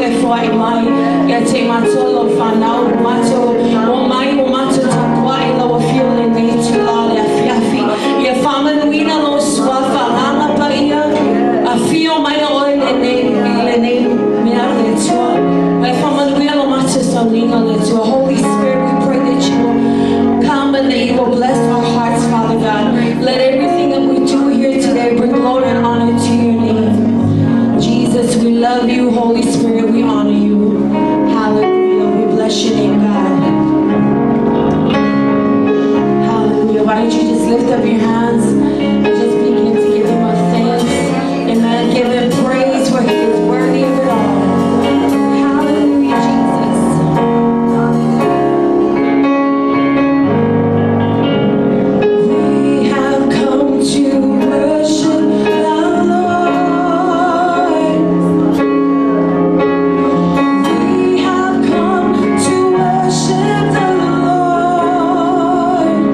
e foai mai ia te matou lau fanau, ua matou omai, ua matou tapuai i lau Afio i lenei itula o le afiafi. Ia faamanuina lou Suafa, Agaga Paia, afio mai Oe i lenei, i lenei mea, le Atua. Ma e faamanuia lo matou sauniga, le Atua. Holy Spirit, we pray that you will come and that you will bless our hearts, Father God. Let everything that we do here today bring glory and honor to your name. Jesus, we love you. Holy Spirit, we honor you. Hallelujah. We bless your name, God. Hallelujah. Why don't you just lift up your hands and just begin to give him a thanks. Amen. Give him praise, for he is worthy of it all. Hallelujah, Jesus. We have come to worship the Lord. We have come to worship the Lord.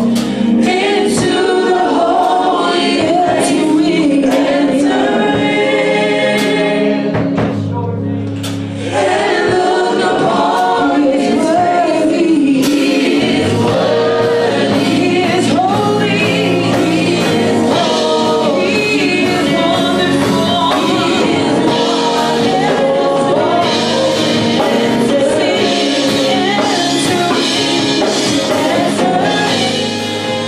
Into the holy place we enter in and look upon His worthy. He is holy. He is holy. He is wonderful. He is wonderful. Enter in, enter in, enter in.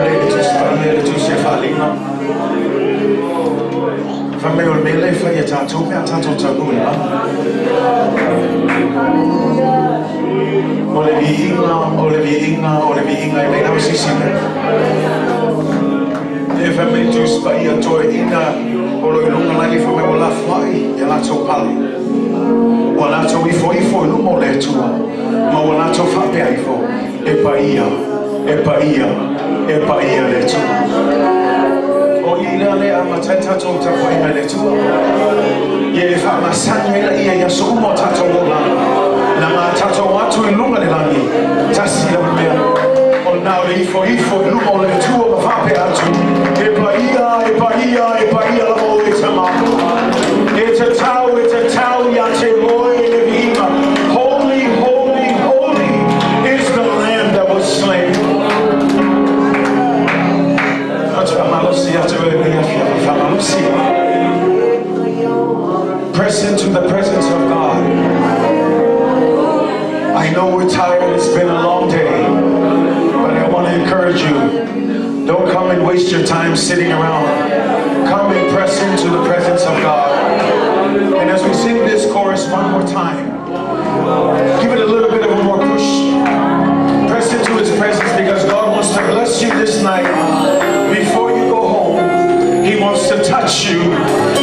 lea i le Tusi Paia i le Tusi a Faaaliga. Fai mai o le mea lea e fai e tatou pe a tatou taunuu i le lagi. O le viiga, o le viiga, o le viiga, e leai lava se isi mea. Lea fai mai le Tusi Paia, toeaiina o lo o i luga lagi fai mai ua lafoai i a latou pale. Ua latou ifoifo i luma o le Atua, ma ua latou faapea ifo, E paia, e paia, e paia le Atua. O i lea lea amata ai tatou tapuaiga i le Atua. Ia e faamasani ai laia i aso uma o tatou olaga. Leaga a tatou atu i luga le lagi, tasi lava le mea. O lena o le ifoifo i luma o le Atua ma faapea atu, E paia, e paia, e paia lava oe Tama. E tatau, e tatau ia te oe le viiga. Holy, holy, holy is the Lamb that was slain. Atu faamalosi atu e lenei afiafi, faamalosi. Press into the presence of God. I know we're tired, it's been a long day, but I want to encourage you. Don't come and waste your time sitting around. Come and press into the presence of God. And as we sing this chorus one more time, give it a little bit of a more push. Press into His presence because God wants to bless you this night. Before you go home, He wants to touch you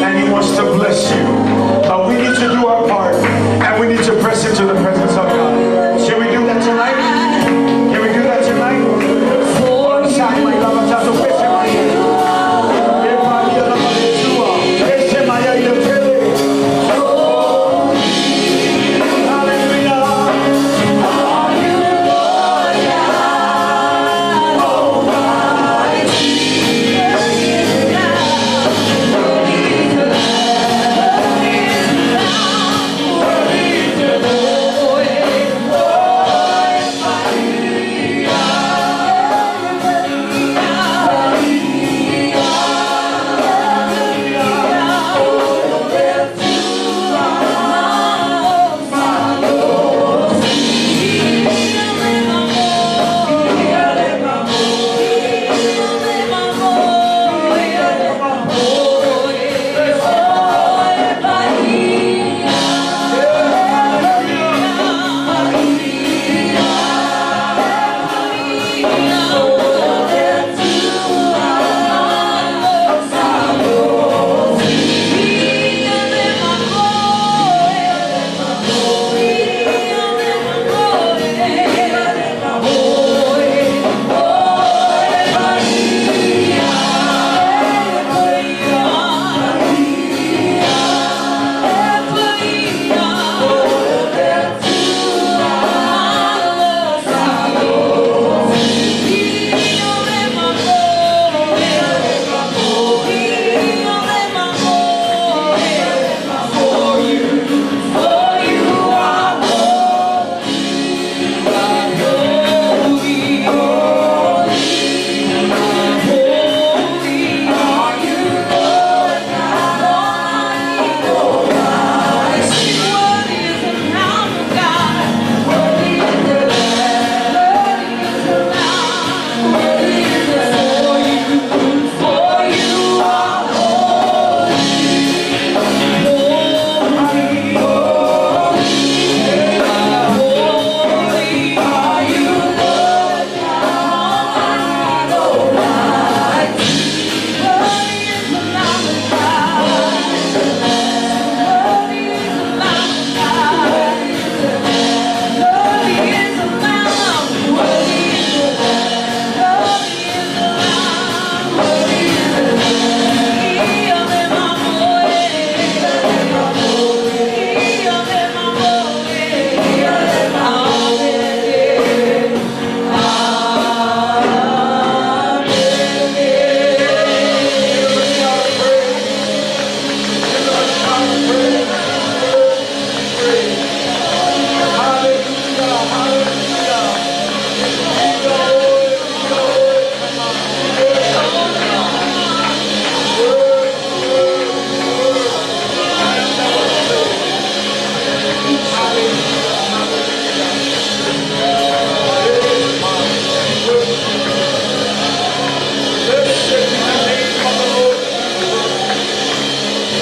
and He wants to bless you. But we need to do our part and we need to press into the presence of God. Shall we do that tonight? Can we do that tonight? For Sa mai lava tatou pese mai. E paia lava le Atua. Pese mai ai le tele. Hallelujah. You, Lord God Almighty. Worthy is the Lamb.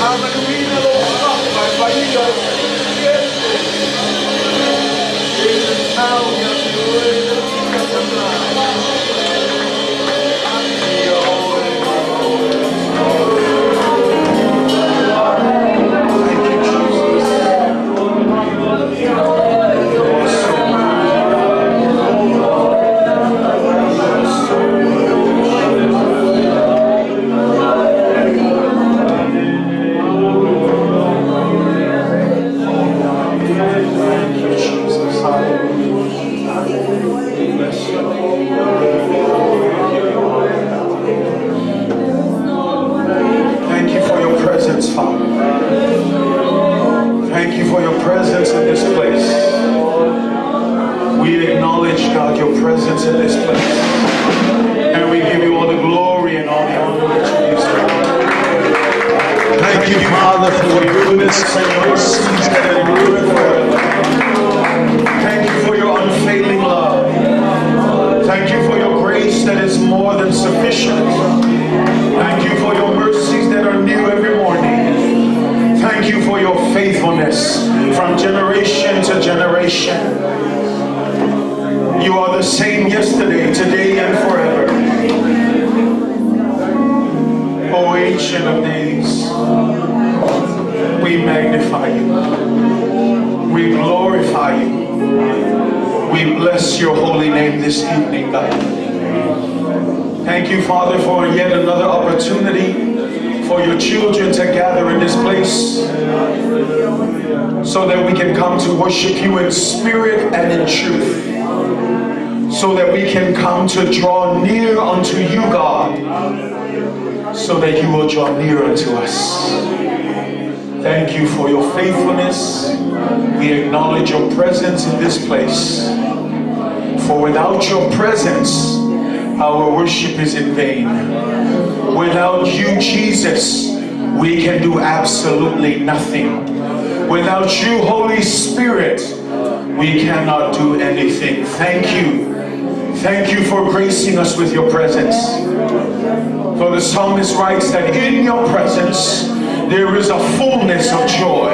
Faamanuina lou suafa paia o Iesu. E tatau ia te oe le viiga. Ia oe ma Thank you, Jesus. You are so worthy. You are so worthy. Thank you, Jesus. Hallelujah. Bless you. Thank you for your presence, Father. Thank you for your presence in this place. We acknowledge, God, your presence in this place. And we give you all the glory and all the honor that you deserve. Thank you, Father, for your goodness and mercies that endure forever. Thank you for your unfailing love. Thank you for your grace that is more than sufficient. Thank you for your mercies that are new every morning. Thank you for your faithfulness from generation to generation. You are the same yesterday, today, and forever. O Ancient of Days, we magnify you. We glorify you. We bless your holy name this evening, God. Thank you, Father, for yet another opportunity for your children to gather in this place so that we can come to worship you in spirit and in truth, so that we can come to draw near unto you, God, so that you will draw near unto us. Thank you for your faithfulness. We acknowledge your presence in this place. For without your presence, our worship is in vain. Without you, Jesus, we can do absolutely nothing. Without you, Holy Spirit, we cannot do anything. Thank you. Thank you for gracing us with your presence. For the psalmist writes that in your presence there is a fullness of joy.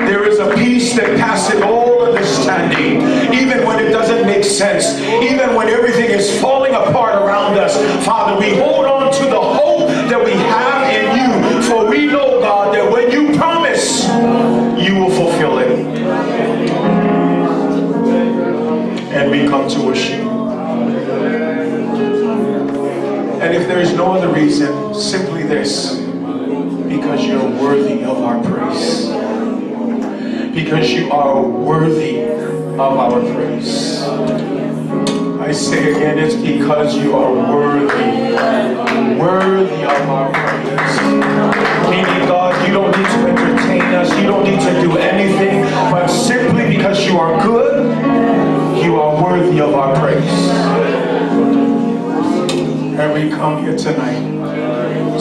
There is a peace that passeth all understanding. Even when it doesn't make sense, even when everything is falling apart around us, Father, we hold on to the hope that we have in you. For we know, God, that when you promise, you will fulfill it. And we come to worship you. And if there is no other reason, simply this: because you're worthy of our praise. Because you are worthy of our praise. I say again, it's because you are worthy, worthy of our praise. Meaning, God, you don't need to entertain us, you don't need to do anything, but simply because you are good, you are worthy of our praise. And we come here tonight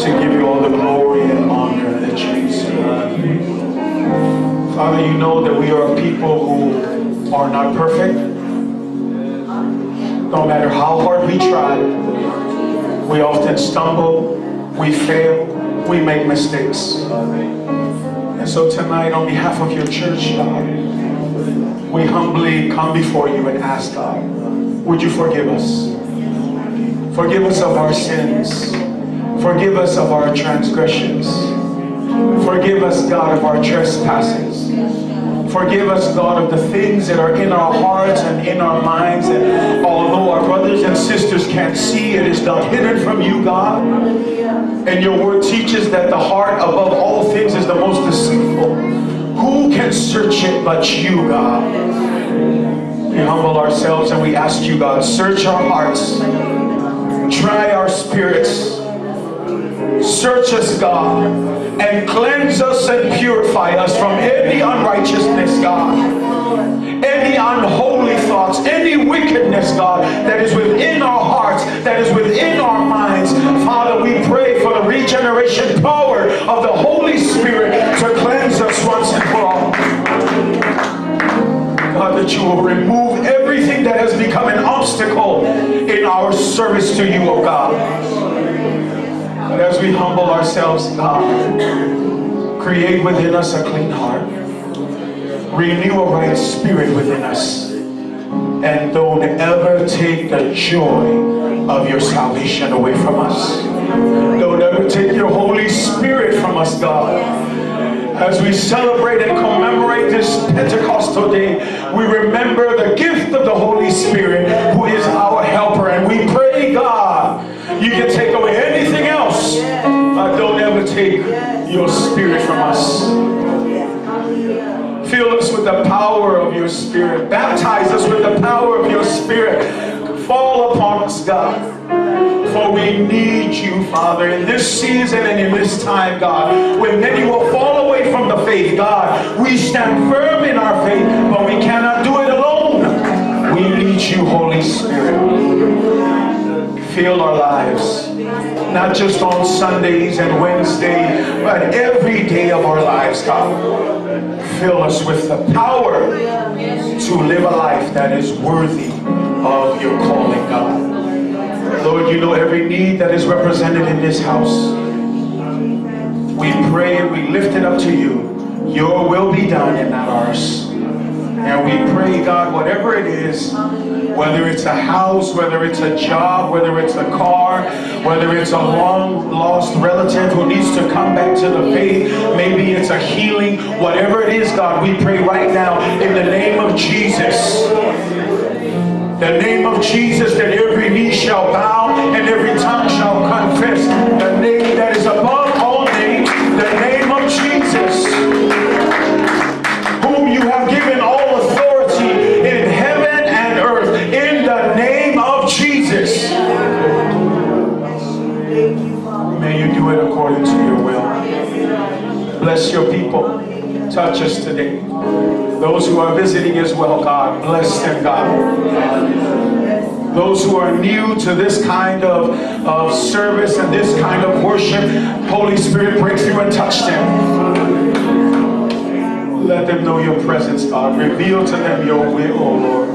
to give you all the glory and honor that you deserve. Father, you know that we are a people who are not perfect. No matter how hard we try, we often stumble, we fail, we make mistakes. And so tonight, on behalf of your church, God, we humbly come before you and ask, God, would you forgive us? Forgive us of our sins. Forgive us of our transgressions. Forgive us, God, of our trespasses. Forgive us, God, of the things that are in our hearts and in our minds. And although our brothers and sisters can't see, it is not hidden from you, God. And your word teaches that the heart above all things is the most deceitful. Who can search it but you, God? We humble ourselves and we ask you, God, search our hearts. Try our spirits. Search us, God, and cleanse us and purify us from any unrighteousness, God, any unholy thoughts, any wickedness, God, that is within our hearts, that is within our minds. Father, we pray for the regeneration power of the Holy Spirit to cleanse us once and for all. God, that you will remove everything that has become an obstacle in our service to you, O God. But as we humble ourselves, God, Create within us a clean heart. Renew a right spirit within us. And don't ever take the joy of your salvation away from us. Don't ever take your Holy Spirit from us, God. As we celebrate and commemorate this Pentecostal day, we remember the gift of the Holy Spirit, who is our helper. And we pray, God, you can take away anything else, but don't ever take your Spirit from us. Fill us with the power of your Spirit. Baptize us with the power of your Spirit. Fall upon us, God. For we need you, Father, in this season and in this time, God. When many will fall away from the faith, God, we stand firm in our faith, but we cannot do it alone. We need you, Holy Spirit. Fill our lives, not just on Sundays and Wednesday, but every day of our lives, God. Fill us with the power to live a life that is worthy of your calling, God. Lord, you know every need that is represented in this house. We pray and we lift it up to you. Your will be done and not ours. And we pray, God, whatever it is, whether it's a house, whether it's a job, whether it's a car, whether it's a long-lost relative who needs to come back to the faith, maybe it's a healing, whatever it is, God, we pray right now in the name of Jesus. The name of Jesus, that every knee shall bow and every tongue shall confess. The name that is above all names, the name of Jesus, whom you have given all authority in heaven and earth, in the name of Jesus. May you do it according to your will. Bless your people. Touch us today. Those who are visiting as well, God, bless them, God. Those who are new to this kind of service and this kind of worship, Holy Spirit, break through and touch them. Let them know your presence, God. Reveal to them your will, O Lord.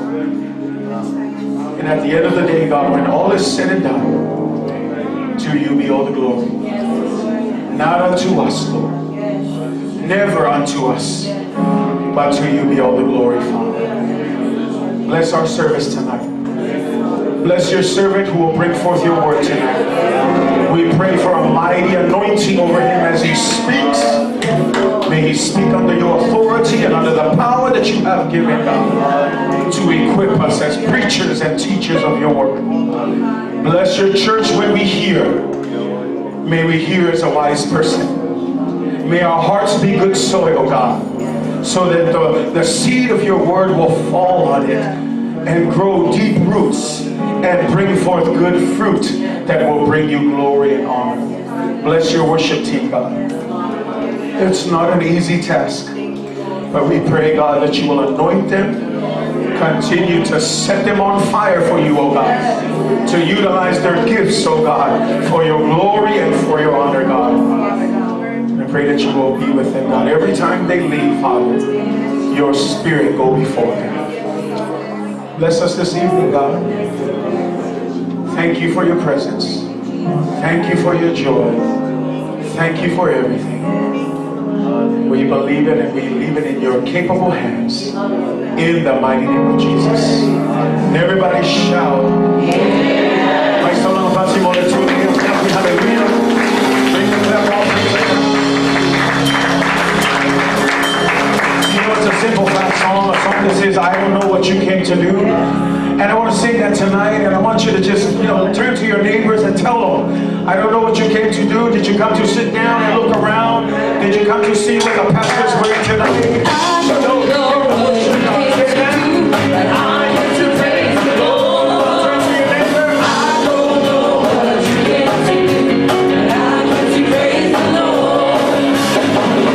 And at the end of the day, God, when all is said and done, to you be all the glory. Not unto us, Lord. Never unto us. But to you be all the glory, Father. Bless our service tonight. Bless your servant who will bring forth your word tonight. We pray for a mighty anointing over him as he speaks. May he speak under your authority and under the power that you have given, God, to equip us as preachers and teachers of your word. Bless your church when we hear. May we hear as a wise person. May our hearts be good soil, God, so that the seed of your word will fall on it and grow deep roots and bring forth good fruit that will bring you glory and honor. Bless your worship team, God. It's not an easy task, but we pray, God, that you will anoint them, continue to set them on fire for you, O God, to utilize their gifts, O God, for your glory and for your honor, God. I pray that you will be with them, God. Every time they leave, Father, your Spirit go before them. Bless us this evening, God. Thank you for your presence. Thank you for your joy. Thank you for everything. We believe it and we leave it in your capable hands. In the mighty name of Jesus. And everybody shout. Hallelujah. Bring the clap offering. You know, it's a simple fast song, a song that says, I don't know what you came to do. And I want to sing that tonight, and I want you to just, you know, turn to your neighbors and tell them, I don't know what you came to do. Did you come to sit down and look around? Did you come to see what the pastor's wearing tonight? I don't know what you came to do, but I came to praise the Lord. Turn to your neighbor. I don't know what you came to do, but I came to praise the Lord.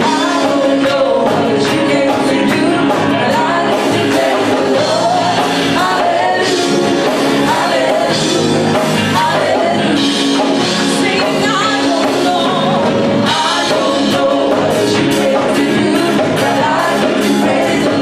I don't know what you came to do, but I came to praise the Lord. Hallelujah, hallelujah, hallelujah. Sing, I don't know what you came to do, but I came to praise the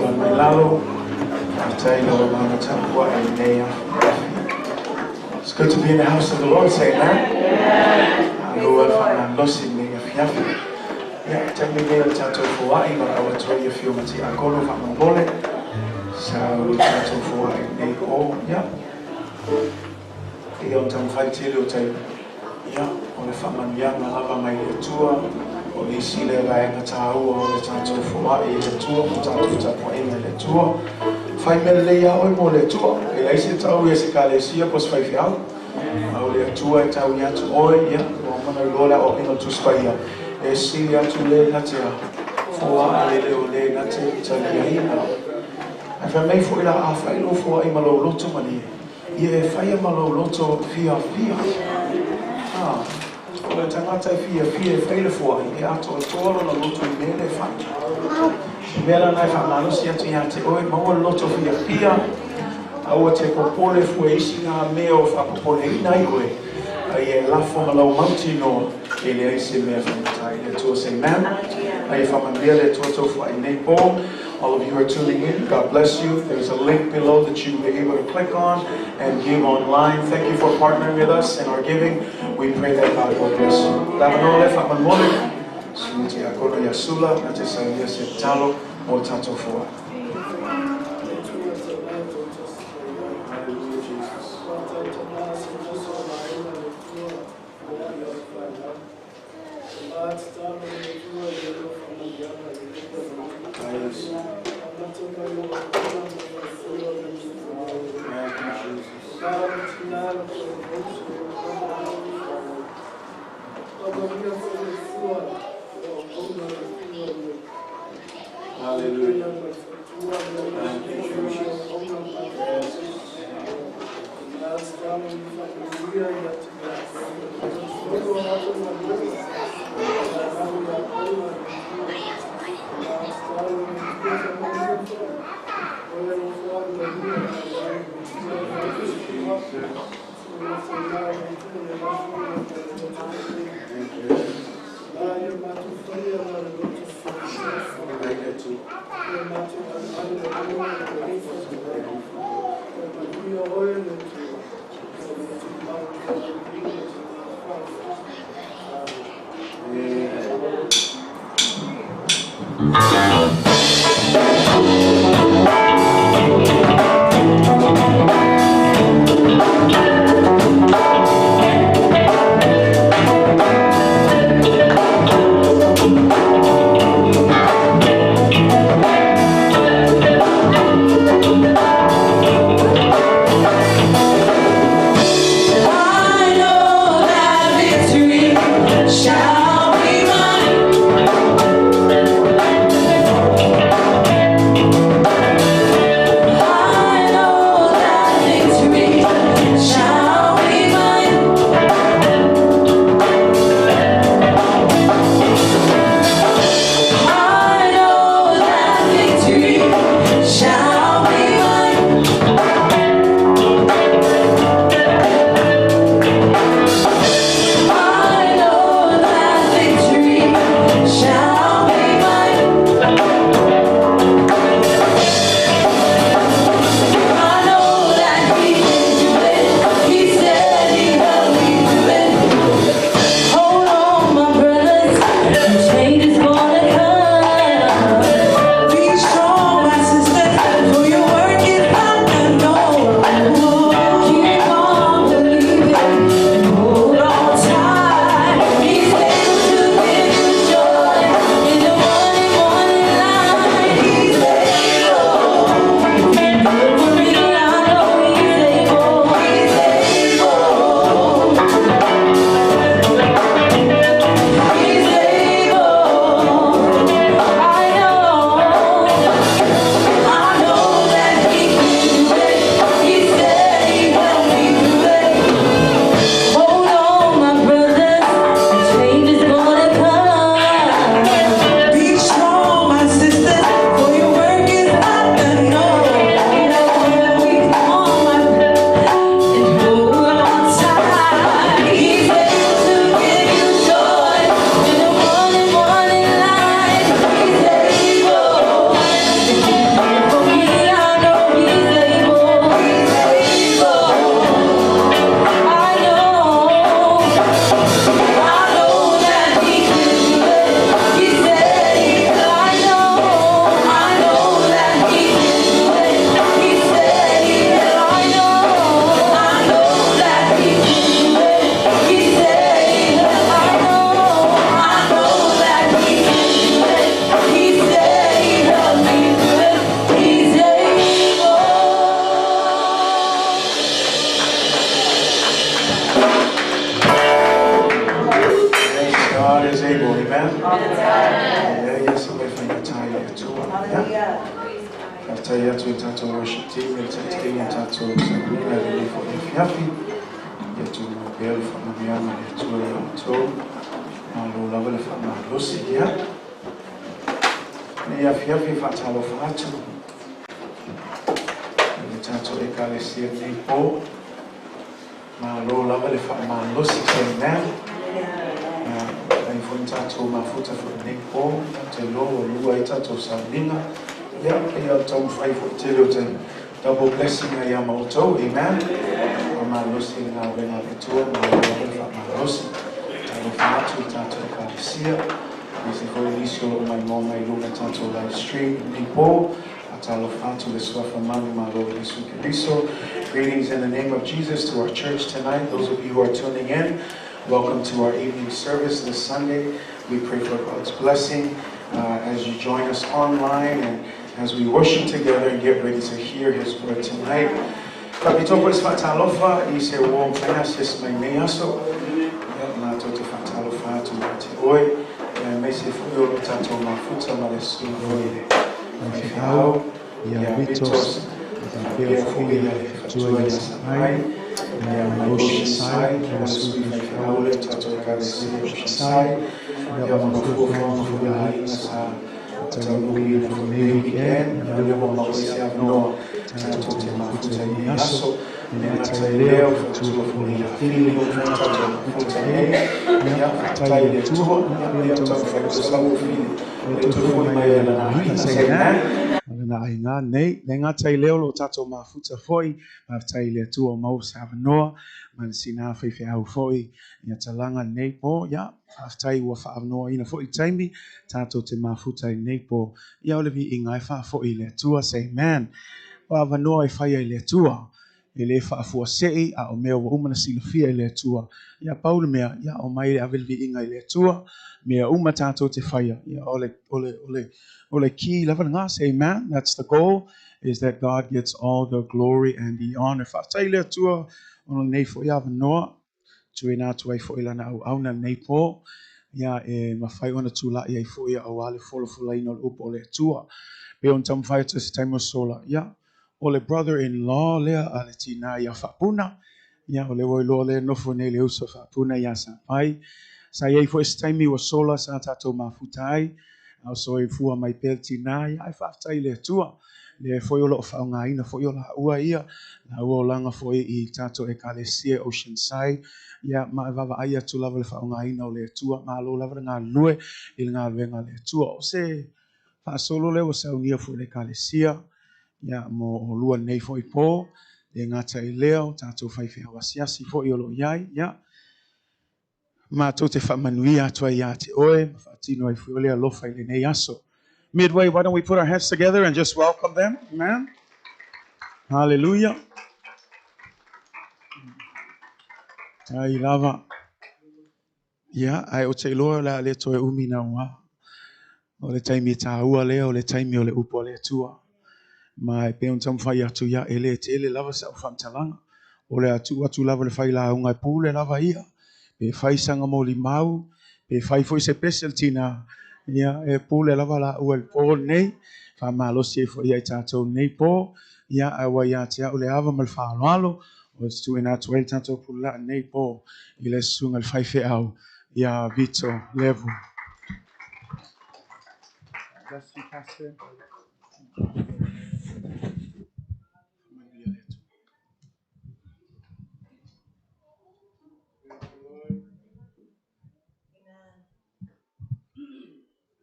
taulagi mai lalo. Faafetai i lau Agaga tapuai i lenei afiafi. It's good to be in the house of the Lord, say amen. Malo le faamalolosi i lenei afiafi. Ia, taimi lenei o le tatou foai, valaau atu ai i afio ma tiakono faamolemole. Sa o le tatou foai i lenei po. Ia, pei ona taumafai le tele o taimi, ia, o le faamanuiaga lava mai le Atua, o le isi lea vaega taua o le tatou foai i le Atua ma tatou tapuaiga i le Atua. Fai mea lelei lava oe mo le Atua. E leai se tau ia se ekalesia po o se faifeau. A o le Atua e taui atu oe, ia, ua uma ona iloa le aoaoina o le Tusi Paia, e sili atu le na te foai i le o le na te taliaina. Ae fai mai foi la, a fai lou foai ma lou loto malie, ia e faia ma lou loto fiafia. A, o le tagata e fiafia e fai le foai, e atoatoa lona loto i mea lea e fai. O le mea la lena e faamalosi atu ia te oe, maua le loto fiafia, aua te popole fua i isi na mea o faapopoleina ai oe, a ia e lafo ma lau mautinoa, e leai se mea faigata i le Atua. Say amen. A ia faamanuia le Atua tou foai i lenei po. All of you who are tuning in, God bless you. There's a link below that you will be able to click on and give online. Thank you for partnering with us in our giving. We pray that God will bless you. Le avanoa lea faamolemole, susuga tiakono ia Sula, na te saunia se tatalo mo le tatou foai. Hallelujah, Jesus. Yes. Thank you, Jesus. Hallelujah. Thank you, Jesus. Yes. Thank you. Thank you. Yeah. Faafetai atu i le tatou worship team i le taitaiga o le tatou sauniga i lenei foi afiafi. Ia tumau pea le faamanuiaga a le Atua ia outou. Malo lava le faamalosi. Ia, lenei afiafi e faatalofa atu i le tatou Ekalesia i lenei po. Malo lava le faamalosi, say amen. Ia, ai foi ni tatou mafuta foi i lenei po, tatou iloa ua lua ai tatou sauniga. Ia, pei o le taumafai foi tele o taimi. Double blessing ai ia ma outou, amen. Faamalosi i le galuega a le Atua, malo lava le faamalosi. Talofa atu i tatou Ekalesia, aemaise foi nisi o lo o maimoa mai i luga o tatou live stream i lenei po. Faatalofa atu i le Suafa manumalo o Iesu Keriso. Greetings in the name of Jesus to our church tonight. Those of you who are tuning in, welcome to our evening service this Sunday. We pray for God's blessing as you join us online and as we worship together and get ready to hear His word tonight. Faapitoa foi se faatalofa i se uo mafai ona asiasi mai nei aso. Ia, matou te faatalofa atu ia te oe, ia aemaise foi o lo tatou mafuta ma le susuga foi i le faifeau, ia Vitos, faapea foi ia le faletua ia Sapai, ia mai Oceanside, ia le sui faifeau lea o tatou Ekalesia Oceanside, ia ma fuafuaga foi a aiga sa taunuuina foi lenei weekend, ia lea ua maua se avanoa tatou te mafuta i lenei aso. E le gata i lea, o faletua foi ia Fili o lo tatou mafuta nei, ia faafetai i le Atua, ia taumafai atu sau o Fili e toe foi mai e lana aiga. Say amen. Lana aiga nei. Le gata i lea o lo tatou mafuta foi, faafetai i le Atua o maua se avanoa ma le sina faifeau foi ia talaga lenei po, ia faafetai ua faaavanoaina foi le taimi tatou te mafuta i lenei po. Ia o le viiga e faafoi i le Atua. Say amen. O avanoa e fai ai le Atua. E le faafuasei, a o mea ua uma ona silafia e le Atua. Ia pau le mea, ia omai e ave le viiga i le Atua. Mea uma tatou te faia, ia o le, o le, o le, o le key lava lena. Say amen. That's the goal, is that God gets all the glory and the honor. Faafetai i le Atua ona lenei foi avanoa. Tuuina atu ai foi lana auauna lenei po, ia e mafai ona tulai ai foi aua le folafolaina o le upu o le Atua. Pei ona taumafai atu i se taimi ua sola, ia, o le brother-in-law lea a le tinā ia Faapuna, ia, o lea ua iloa lea e nofo nei le uso a Faapuna ia Sapai. Sa i ai foi se taimi ua sola sa tatou mafuta ai, a o soifua mai pea le tinā, ia, ae faafetai i le Atua. Lea foi o lo o faaaogaina foi o laua ia, laua olaga foi i tatou Ekalesia i Oceanside, ia, ma e vaavaai atu lava i le faaaogaina o le Atua. Malo lava le galulue i le galuega a le Atua. O se faasolo lea ua saunia foi i le Ekalesia, ia, mo olua lenei foi po, le gata i lea, o tatou faifeau asiasi foi o lo o i ai, ia, matou te faamanuia atu ai ia te oe, ma faatino ai foi o le alofa i lenei aso. Midway, why don't we put our hands together and just welcome them? Amen. Hallelujah. Tai lava. Ia, ae ou te iloa o le a le toe umi naua. O le taimi taua lea, o le taimi o le upu a le Atua. Ma e pei ona taumafai atu, ia, e le tele lava sau faamatalaga. O le a tuu atu lava le failauga e pule lava ia. Pe fai sana molimau, pe fai foi se pese a le tinā, ia, e pule lava laua i le po lenei. Faamalosi ai foi ia i tatou lenei po. Ia, ae ua ia te au le ava ma le faaaloalo, o te tuuina atu ai le tatou pulelaa lenei po i le susuga i le faifeau ia Vito Levu. Bless you, Pastor.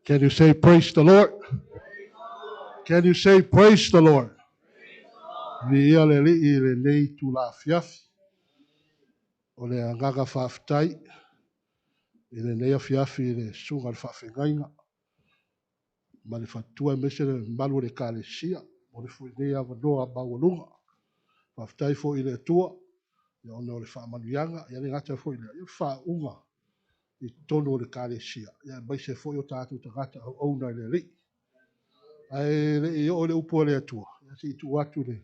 Can you say praise the Lord? Can you say praise the Lord? Viia le Alii i lenei itula afiafi. O le agaga faafetai i lenei afiafi i le susuga i le faafeagaiga ma le faletua aemaise le mamalu o le Ekalesia mo le foi nei avanoa maualuga. Faafetai foi i le Atua ona o le faamanuiaga, ia le gata foi i lea, ia le faauuga i totonu o le Ekalesia, ia aemaise foi o tatou tagata auauna i le Alii. Ae le i oo i le upu a le Atua, ia se i tuu atu i le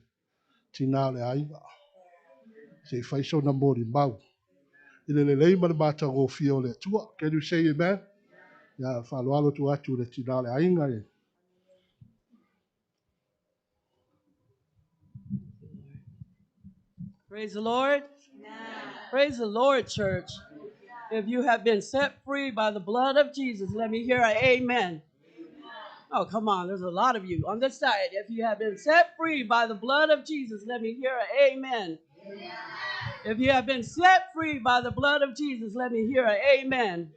tinā o le aiga, se i fai sona molimau i le lelei ma le matagofie o le Atua. Can you say amen? Ia faaaloalo atu atu i le tinā o le aiga. Praise the Lord. Praise the Lord, church. If you have been set free by the blood of Jesus, let me hear an amen. Oh, come on. There's a lot of you on this side. If you have been set free by the blood of Jesus, let me hear an amen. Amen. If you have been set free by the blood of Jesus, let me hear an amen.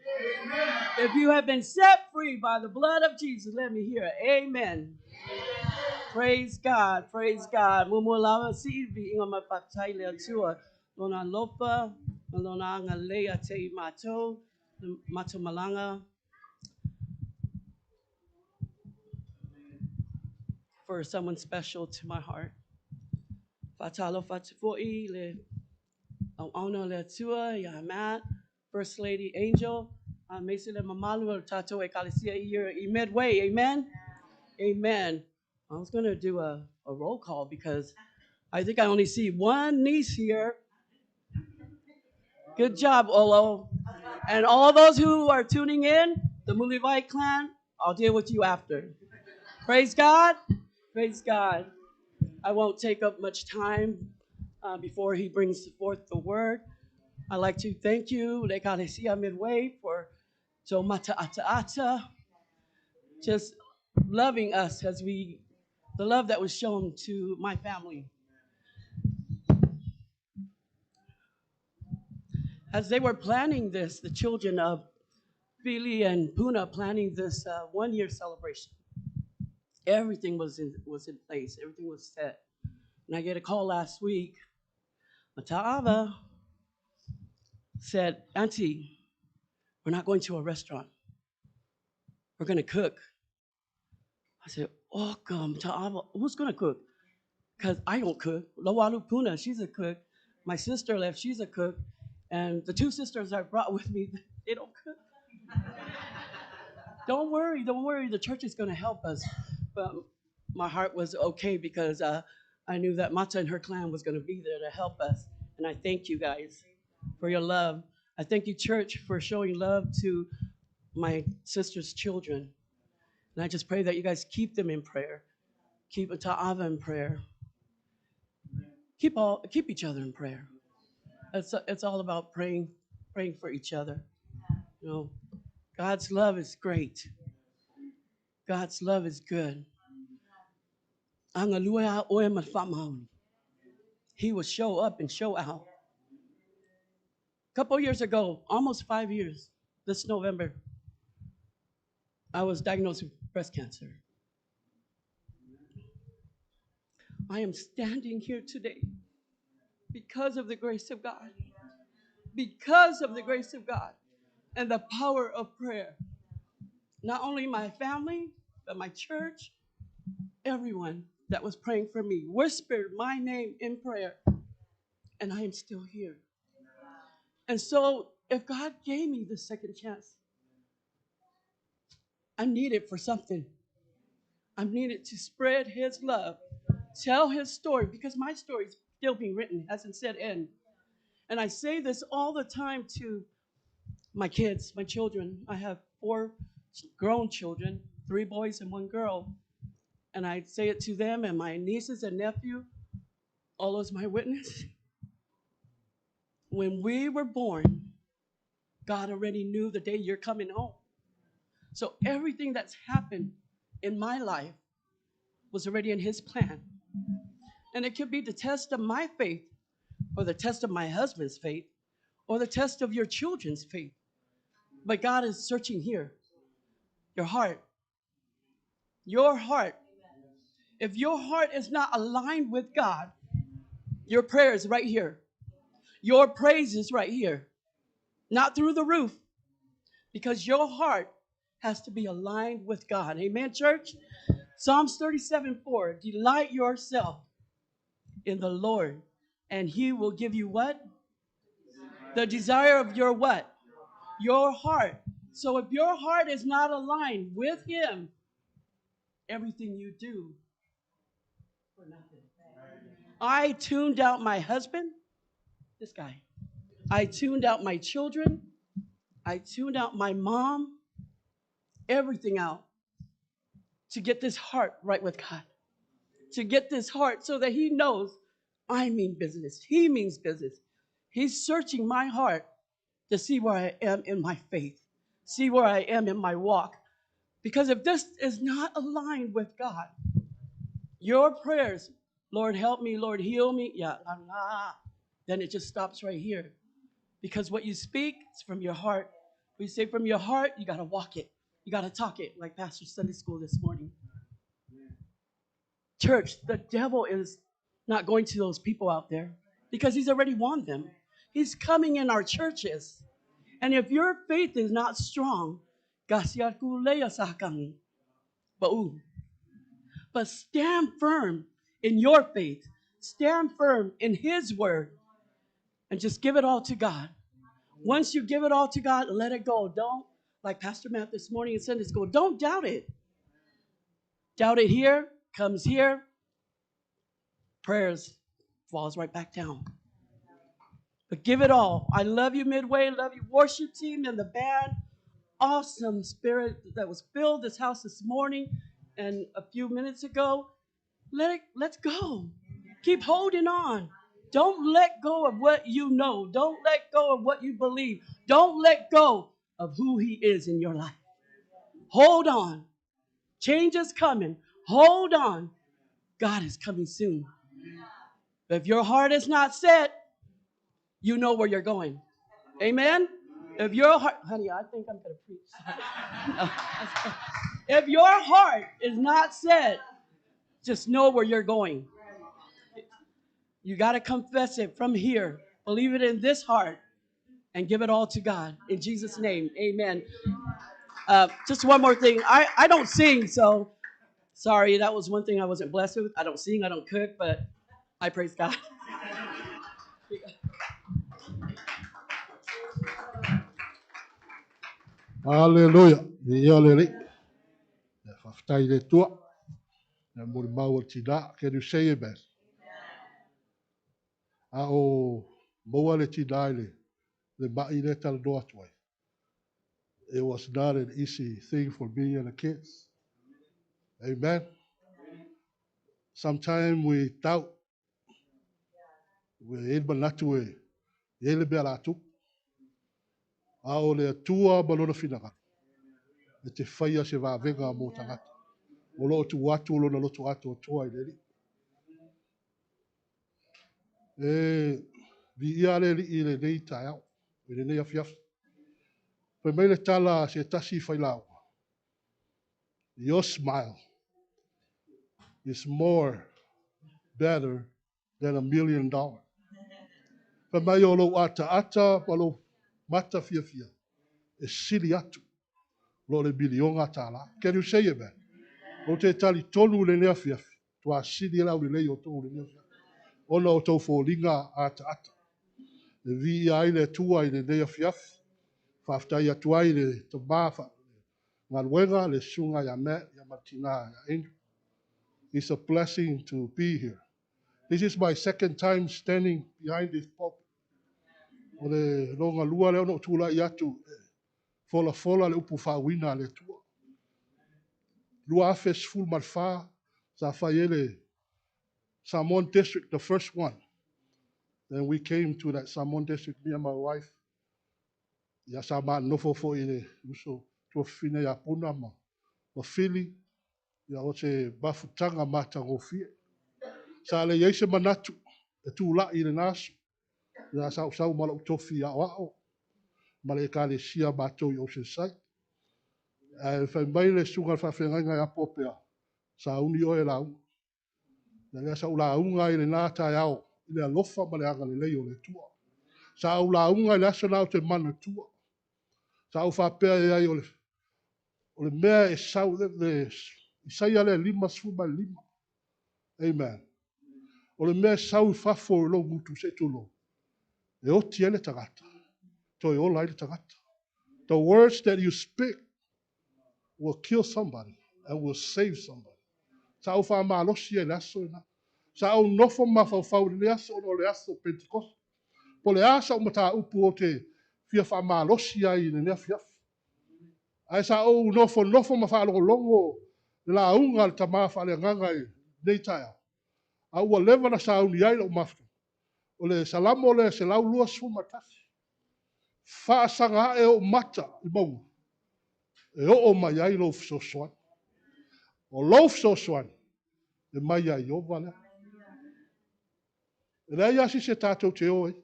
Amen. If you have been set free by the blood of Jesus, let me hear an amen. Amen. Praise God. Praise God. Mumu lava sivi inga mafatai le atua. Lona lopa, lona ngalea te mato, mato malanga. For someone special to my heart. Fatalo fatufoi le auauna le atua ia Matt, First Lady Angel, mese le mamalu o tatou ekalesia here i Midway. Amen? Amen. I was going to do a roll call because I think I only see one niece here. Good job, Olo. And all those who are tuning in, the Mulivai clan, I'll deal with you after. Praise God. Praise God. I won't take up much time before he brings forth the word. I'd like to thank you, Lekalesia Midway, for Mata Ata Ata, just loving us as we, the love that was shown to my family. As they were planning this, the children of Fili and Puna planning this one-year celebration, everything was in place. Everything was set. And I get a call last week. Mata'ava said, Auntie, we're not going to a restaurant. We're going to cook. I said, oh, come, Mata'ava, who's going to cook? Because I don't cook. Loalu Puna, she's a cook. My sister left, she's a cook. And the two sisters I brought with me, they don't cook. Don't worry, don't worry. The church is going to help us. But my heart was okay because I knew that Mata and her clan was going to be there to help us. And I thank you guys for your love. I thank you, church, for showing love to my sister's children. And I just pray that you guys keep them in prayer. Keep Ta'ava in prayer. Keep each other in prayer. It's all about praying for each other. You know, God's love is great. God's love is good. He will show up and show out. A couple years ago, almost 5 years, this November, I was diagnosed with breast cancer. I am standing here today because of the grace of God. Because of the grace of God and the power of prayer. Not only my family, but my church, everyone that was praying for me whispered my name in prayer, and I am still here. And so if God gave me the second chance, I need it for something. I need it to spread his love, tell his story, because my story is still being written, hasn't set in. And I say this all the time to my kids, my children. I have 4 grown children, 3 boys and 1 girl. And I say it to them and my nieces and nephew, all those my witness. When we were born, God already knew the day you're coming home. So everything that's happened in my life was already in his plan. And it could be the test of my faith, or the test of my husband's faith, or the test of your children's faith. But God is searching here, your heart. Your heart. If your heart is not aligned with God, your prayer is right here. Your praise is right here. Not through the roof, because your heart has to be aligned with God. Amen, church? Psalms 37:4, delight yourself in the Lord, and he will give you what? The desire of your what? Your heart. So if your heart is not aligned with him, everything you do for nothing. I tuned out my husband, this guy. I tuned out my children. I tuned out my mom, everything out to get this heart right with God, to get this heart so that he knows I mean business. He means business. He's searching my heart to see where I am in my faith, see where I am in my walk. Because if this is not aligned with God, your prayers, Lord, help me, Lord, heal me, yeah, la, la, then it just stops right here. Because what you speak is from your heart. We say from your heart, you got to walk it. You got to talk it, like Pastor Sunday School this morning. Church, the devil is not going to those people out there because he's already won them. He's coming in our churches. And if your faith is not strong, but stand firm in your faith. Stand firm in his word and just give it all to God. Once you give it all to God, let it go. Don't, like Pastor Matt this morning in Sunday school, don't doubt it. Doubt it here, comes here, prayers falls right back down. But give it all. I love you, Midway. Love you, worship team and the band. Awesome spirit that was filled this house this morning and a few minutes ago. Let's go. Keep holding on. Don't let go of what you know. Don't let go of what you believe. Don't let go of who he is in your life. Hold on. Change is coming. Hold on. God is coming soon. But if your heart is not set, you know where you're going. Amen? If your heart, honey, I think I'm going to preach. If your heart is not set, just know where you're going. You got to confess it from here. Believe it in this heart and give it all to God. In Jesus' name, amen. Just one more thing. I don't sing, so sorry. That was one thing I wasn't blessed with. I don't sing, I don't cook, but I praise God. Hallelujah. Ia le li. Ia whawhtai le tua. Ia muri mau o tina. Can you say amen? A o maua le tina i le mai le tala noa atu ai. It was not an easy thing for me and the kids. Amen. Sometimes we doubt. We e manatu e e le mea la tu. A o le atua ma lona finagalo. E te whaia se vāvenga mō tangata. O lo tu atu lo na loto atu o toa i le li. E vi ia le li i le nei tae au. I le nei afiafi. Fai mai le tala se tasi whai lau. Your smile is more better than $1 million. Fai mai o lou ata ata pa lou mata fia fia. E sili atu. Lo le bilionga tāla. Can you say it, man? O te tali tonu le nea fiafi. Tua sili lau le lei o tō le nea fiafi. Ona o tau fōlinga ata ata. Le vi ia ai le tua i le nea fiafi. Whaftai atu ai le tama wha. Ngā le sunga ia Matt, ia Martina, ia Andrew. It's a blessing to be here. This is my second time standing behind this pulpit. O le longa lua leo no tūla i atu. Fola fola le upu whaawina le tua. Lua afe sful malfa, sa whaiele Samoan District, the first one. Then we came to that Samoan District, me and my wife. Ia sa ma nofo fo i le uso tua whina ia puna ma whili. Ia o te mafutanga mata ngofie. Sa le iei se manatu e tū lai i le nasu. Ia sa usau mala utofi ia o. Ma le ka le sia mātou i Oceanside. Ae whai mai le sunga whawhengainga ia pōpea. Sa uni oe la unga. Ia lea sa ula unga i le nā tai ao. I le alofa ma le anga le lei o le tua. Sa ula unga i le aso nā o te mana tua. Sa au whapea e ai o le mea e sau le Isaia le lima sfu mai lima. Amen. O le mea e sau i fafo i lou gutu se tulo. E oti e le tagata. Toi ola i le tagata. The words that you speak will kill somebody and will save somebody. Sa au wha malosi e le aso ina. Sa au nofo mawhauwhau le aso o le aso Pentecost. Po le asa o mata upu o te fia wha malosi ai le nea fiafi. Ai sa au nofo nofo ma wha longo le la unga le tama wha le nganga i nei taia. A ua leva ona sauni ai lou mafuta. O le Salamo lea 121. Faasaga ae ou mata i mauga, e oo mai ai lou fesoasoani. O lou fesoasoani, e mai ia Ieova lea. E leai lava se isi e tatou te o ai,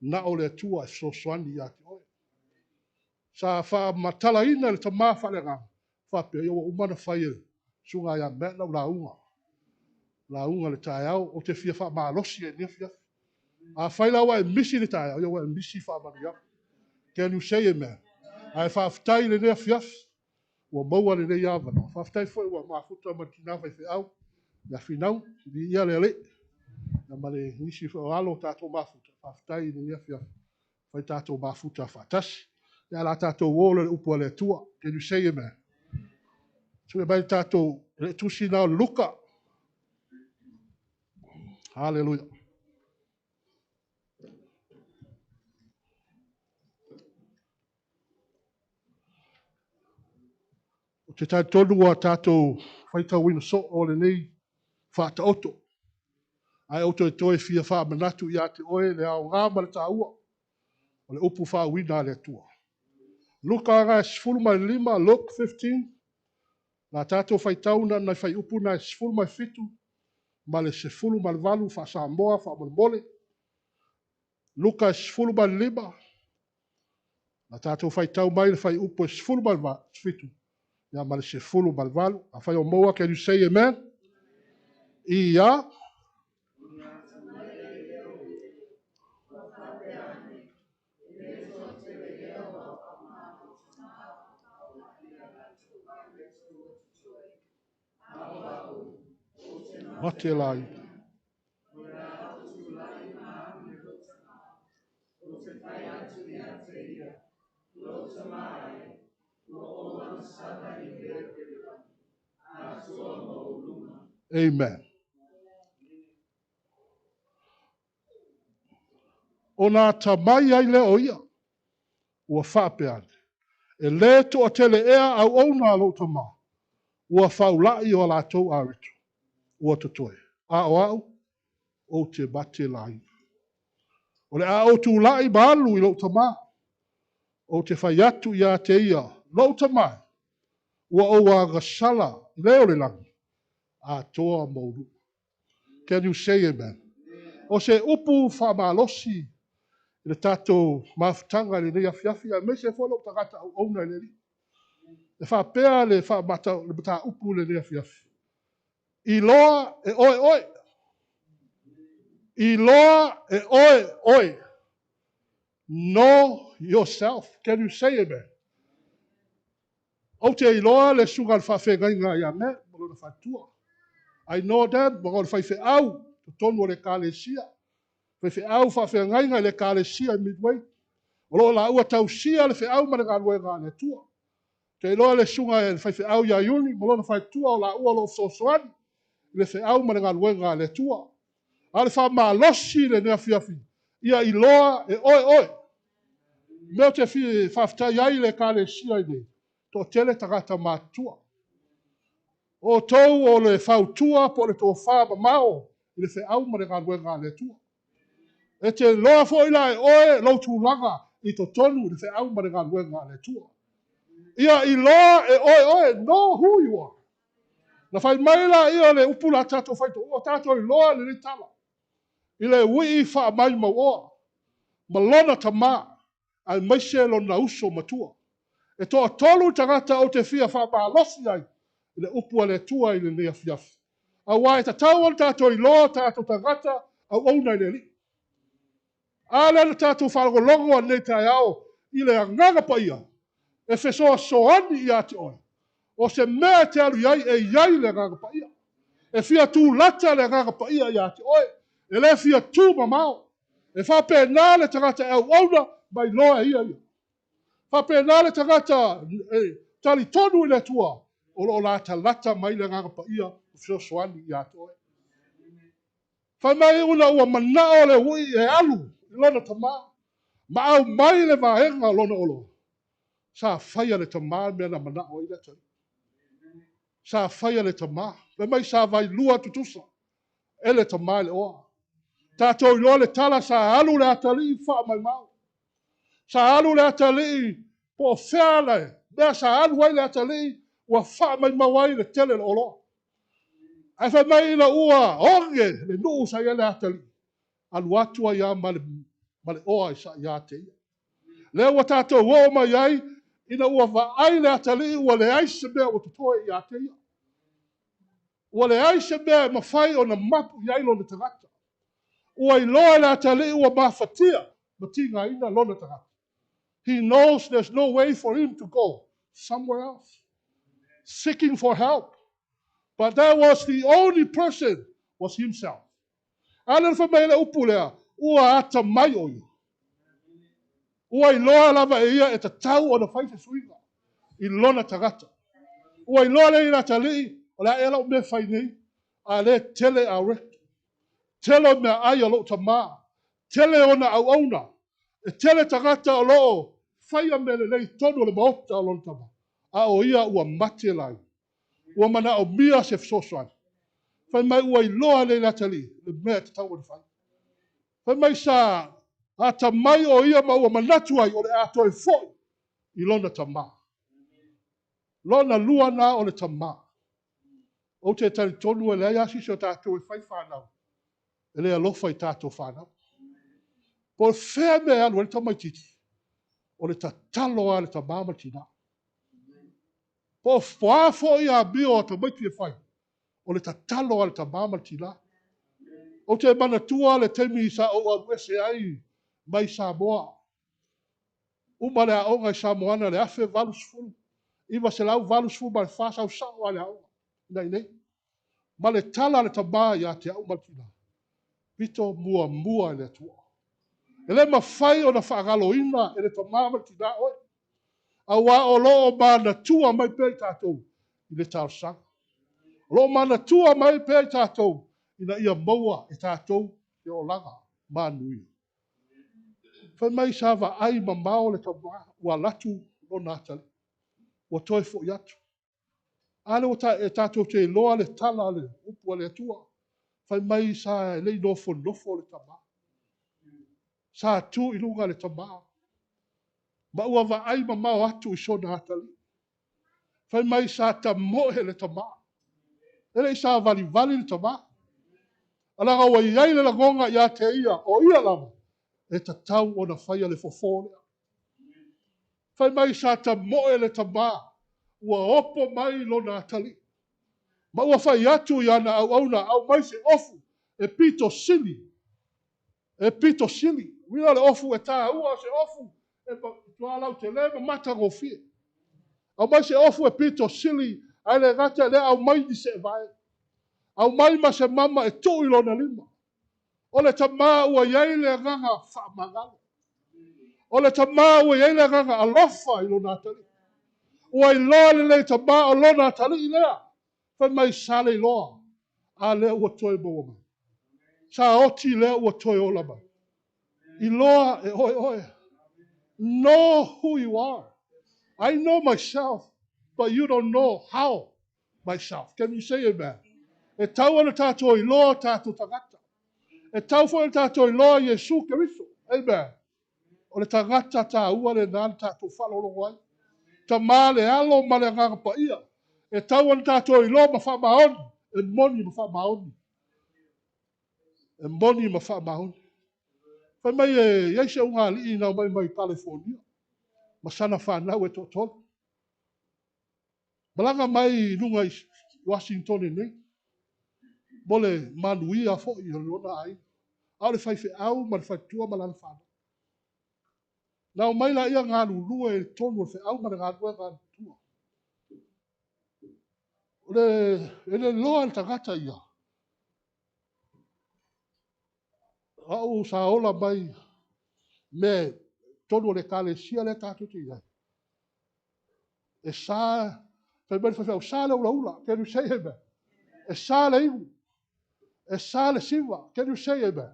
na o le Atua e fesoasoani ia te oe. Sa faamatalaina e le tama faaleagaga, faapea, ia ua uma ona fai e le susuga ia Matt lau lauga, lauga i le taeao, ou te fia faamalosi ai i lenei afiafi. Afai la ua e misi i le taeao, ia ua e misi faamanuiaga. Can you say amen? Ae faafetai i lenei afiafi, ua maua lenei avanoa. Faafetai foi ua mafuta ma le tina faifeau, ia Finau, viia le Alii. Ia ma le nisi foi o alo o tatou mafuta, faafetai i lenei afiafi, fai tatou mafuta faatasi. Ia la tatou o le upu a le Atua. Can you say amen? Sue mai tatou le tusi na o Luka. Hallelujah. O te talitonu ua tatou faitauina soo o lenei faataoto. Ae ou toe toe fia faamanatu ia te oe le aoga ma le taua o le upu faauuina a le Atua. Luka aga 15, Luke 15, la tatou faitau na nai fai upu na 17 ma le 18 faa-Samoa faamolemole. Luka 15, la tatou faitau mai le fai upu e 17, ia ma le 18. Afai o maua, can you say amen? Ia, mate lai. Amen. O nā tamai ai lea o ia, ua faapea ane. E le toatele ea auauna a lou tama, ua faulai o latou areto, ua totoe. A o au, ou te mate laina. O le a ou tūlai ma alu i lou tama, ou te fai atu ia te ia, lou tama, ua ou agasala i le o le lagi, atoa maulu. Can you say amen? O se upu faamalosi i le tatou mafutaga i lenei afiafi, aemaise foi lou tagata auauna i le Alii. E faapea le le mataupu i lenei afiafi. Iloa e oe oe. Iloa e oe oe. Know yourself. Can you say amen? Ou te iloa le susuga i le faafeagaiga ia Matt ma lona faletua. I know them, ma o le faifeau, totonu o le ekalesia. Faifeau faafeagaiga i le ekalesia i Midway. O loo laua tausia le feau ma le galuega a le Atua. Te iloa le susuga i le faifeau ia Iuni ma lona faletua o laua o loo fesoasoani i le feau ma le galuega a le Atua. A o le faamalosi lenei afiafi, ia iloa e oe oe. Mea ou te faafetai ai i le ekalesia i nei, toatele tagata matutua. O tou o le fautua po o le tofa mamao i le feau ma le galuega a le Atua. E te loa foi la e oe lou tulaga i totonu i le feau ma le galuega a le Atua. Ia iloa e oe oe, know who you are. Na fai mai la ia le upu la tatou faitau, o tatou iloa lenei tala. I le ui faamai mauoa, ma lona tama, aemaise lona uso matua. E toatolu tagata ou te fia faamalosi ai i le upu a le Atua i lenei afiafi. Aua e tatau ona tatou iloa tatou tagata auauna i le Alii. A lea na tatou faalogologo a lenei taeao i le agaga paia, e fesoasoani ia te oe. O se mea e te alu i ai e i ai le agaga paia. E fia tulata le agaga paia ia te oe. E le fia tu mamao. E faapena le tagata e auauna mai loa e ia ia. Faapena le tagata e talitonu i le Atua, o loo latalata mai le agaga paia o fesoasoani ia te oe. Fai mai una ua manao le ui e alu i lona tama, ma aumai le vaega o lona oloa. Sa faia le tama mea na manao ai le atalii. Sa faia le tama. Fai mai sa vailua tutusa. E le tamā i le oa. Tatou iloa le tala sa alu le atalii faamaumau. Sa alu le atalii po o fea le mea sa alu ai le atalii ua faamaumau ai le tele o le oloa. Ae fai mai ina ua oge le nuu sa i ai le atalii, alu atu ai lava ma le oa ia te ia. Lea ua tatou oo mai ai ina ua vaai le atalii ua leai se mea ua totoe ia te ia. Ua leai se mea e mafai ona mapu i ai lona tagata. Ua iloa e le atalii ua mafatia ma tigaina lona tagata. He knows there's no way for him to go somewhere else, seeking for help. But that was the only person was himself. A lea fai mai le upu lea, ua atamai o ia. Ua iloa lava e ia e tatau ona fai se suiga i lona tagata. Ua iloa le i le atalii, o le a ea lau mea fai nei, a le tele a recto. Tele o mea ai a lou tamā. Tele ona auauna. E tele tagata o loo faia mea lelei tonu o le maota o lona tamā. A o ia ua mate lai. Ua manaomia se fesoasoani. Fai mai ua iloa le i le atalii, le mea e tatau ona fai. Fai mai sa atamai o ia ma ua manatu ai o le a toe foi i lona tamā. Lona lua na o le tamā. Ou te talitonu e leai lava se isi o tatou e fai fanau, e le alofa i tatou fanau. Po o fea mea e alu ai le tamaitiiti, o le tatalo a le tamā ma le tinā. Po o a foi amio a tamaiti e fai, o le tatalo a le tamā ma le tinā. Ou te manatua le taimi sa ou alu ese ai mai Samoa. Uma le aoga i Samoana le 1800, 1984 sau sao a le aoga ina nei. Ma le tala a le tamā ia te au ma le tinā. Pito muamua i le Atua. E le mafai ona faagaloina e le tamā ma le tinā oe. Auā o loo manatua mai pea i tatou i le talosaga. O loo manatua mai pea i tatou ina ia maua e tatou le olaga manuia. Fai mai sa vaai mamao le tamā ua alu atu lona atalii. Ua toe foi atu. A lea ua e tatou te iloa le tala a le upu a le Atua. Fai mai sa e le i nofonofo le tamā. Sa tu i luga le tamā. Ma ua vaai mamao atu i sona atalii. Fai mai sa tamoe le tamā. E le i sa valivali le tamā. Alaga ua i ai le lagoga ia te ia, o ia lava, e tatau ona faia le fofo lea. Fai mai sa tamoe le tamā, ua opo mai lona atalii. Ma ua fai atu i ana auauna aumai se ofu e pito sili. E pito sili. Uiga le ofu e tāua o se ofu e tualau te le ma matagofie. Aumai se ofu e pito sili, ae le gata le aumai ni se vae. Aumai ma se mama e tuu i lona lima. O le tamā ua i ai le agaga faamagalo. O le tamā ua i ai le agaga alofa i lona atalii. Ua iloa lelei tamā o lona atalii lea. Fai mai sa le iloa, a lea ua toe maua mai. Sa oti lea ua toe ola mai. Iloa e oe oe. Know who you are. I know myself, but you don't know how myself. Can you say amen? E tau ana tātou iloa tātou tagata. E tau foi ana tātou iloa Iesu Keriso. Amen. O le tagata tāua le nā le tātou whalologo ai. Tamā le alo ma le agaga paia. E tau ana tātou iloa ma whaamaoni. E moni ma whaamaoni. E moni ma whaamaoni. Fai mai e iai se unga alii na mai mai California. Ma sana whanau e toatolu. Malaga mai i lunga i Washington nei. Mo le manuia foi o lona ai. A o le faifeau ma le faletua ma lana whanau. Na o mai la ia ngā lulue i tonu o le feau ma le galuega a le tua. O le, e le loa le tagata ia. Au sa ola mai me tonu o le ekalesia lea tatou te i ai. E sa, fai mai le faifeau, sa le ulaula. Can you say amen? E sa le igu. E sa le siva. Can you say amen?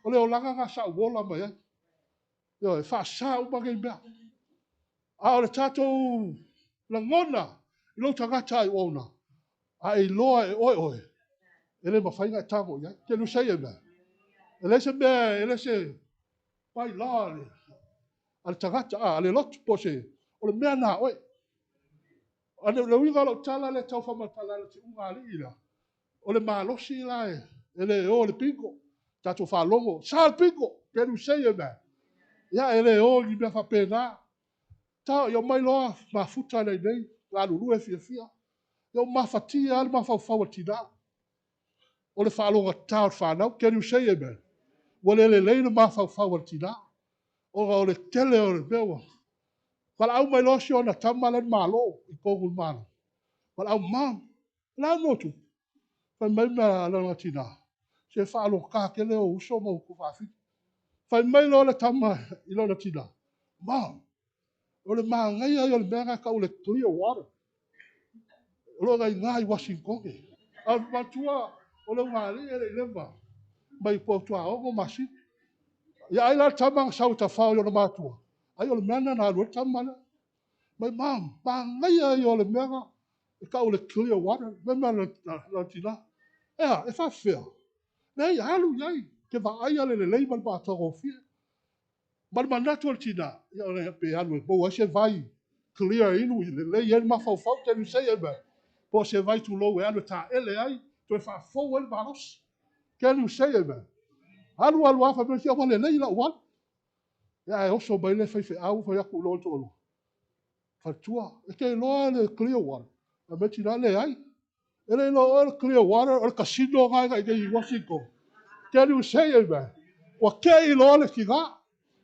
O le olaga ngā sa uola mai ai. Ioe, e faasā uma nei mea. A o le tatou lagona i lou tagata ai uauna, a e iloa e oe oe, E le mafai ona e tago i ai. Can you say amen? E leai se mea, e le se by law a le tagata, a le lotu, po se, o le mea na oe. A le uiga o lau tala le tau faamatala le tiuga alii lea, o le malosi la e le o le bingo, tatou faalogo, sa le bingo, can you say amen? Ia, e le o i mea faapena. Ta, ia mai loa mafuta nei nei, galulue fiafia. Ia o mafatia le mafaufau a tina. O le faalogata o le fanau, can you say amen? Ua le lelei le mafaufau a le tina. Ona o le tele o le mea ua. Valaau mai loa si ona tama le malo, i tonu le malo. Valaau, mam, la mo tu. Fai mai mea lona tina. Se faalogata tele o uso ma utu faafiti. Fai mai loa le tama i lona tina. Mam, o le magaia ia o le mea na tau le clear water. O lo ngai ngai Washington. A matua o le ungali e le i leva. Mai po tua ono masini. Ia ai la tama na sau tafao i ona matua. Ai o le mea na alu ai tama lea. Mai mam, magaia ia o le mea na e tau le clear water. Me mea la tina. Ea, e faafefea. Leai, alu i ai. Ke vaai ale le lelei ma le maatagofie. Ma le manatu o le tina. Ia o le pe alu e maua ai se vai clear inu i lelei ai le mafaufau. Can you say amen? Po se vai tulou e alu e taele ai, toe faafou ai le malosi. Can you say amen? Alu alu afa me sia wale lei la alu. Ia e oso mai le fai feau fai aku lo tolu. Fatua, e te loa le clear water. A me tina le ai. E le lo le clear water o le casino ngai ngai i Washington. Can you say amen? Ua ke i loa le tina.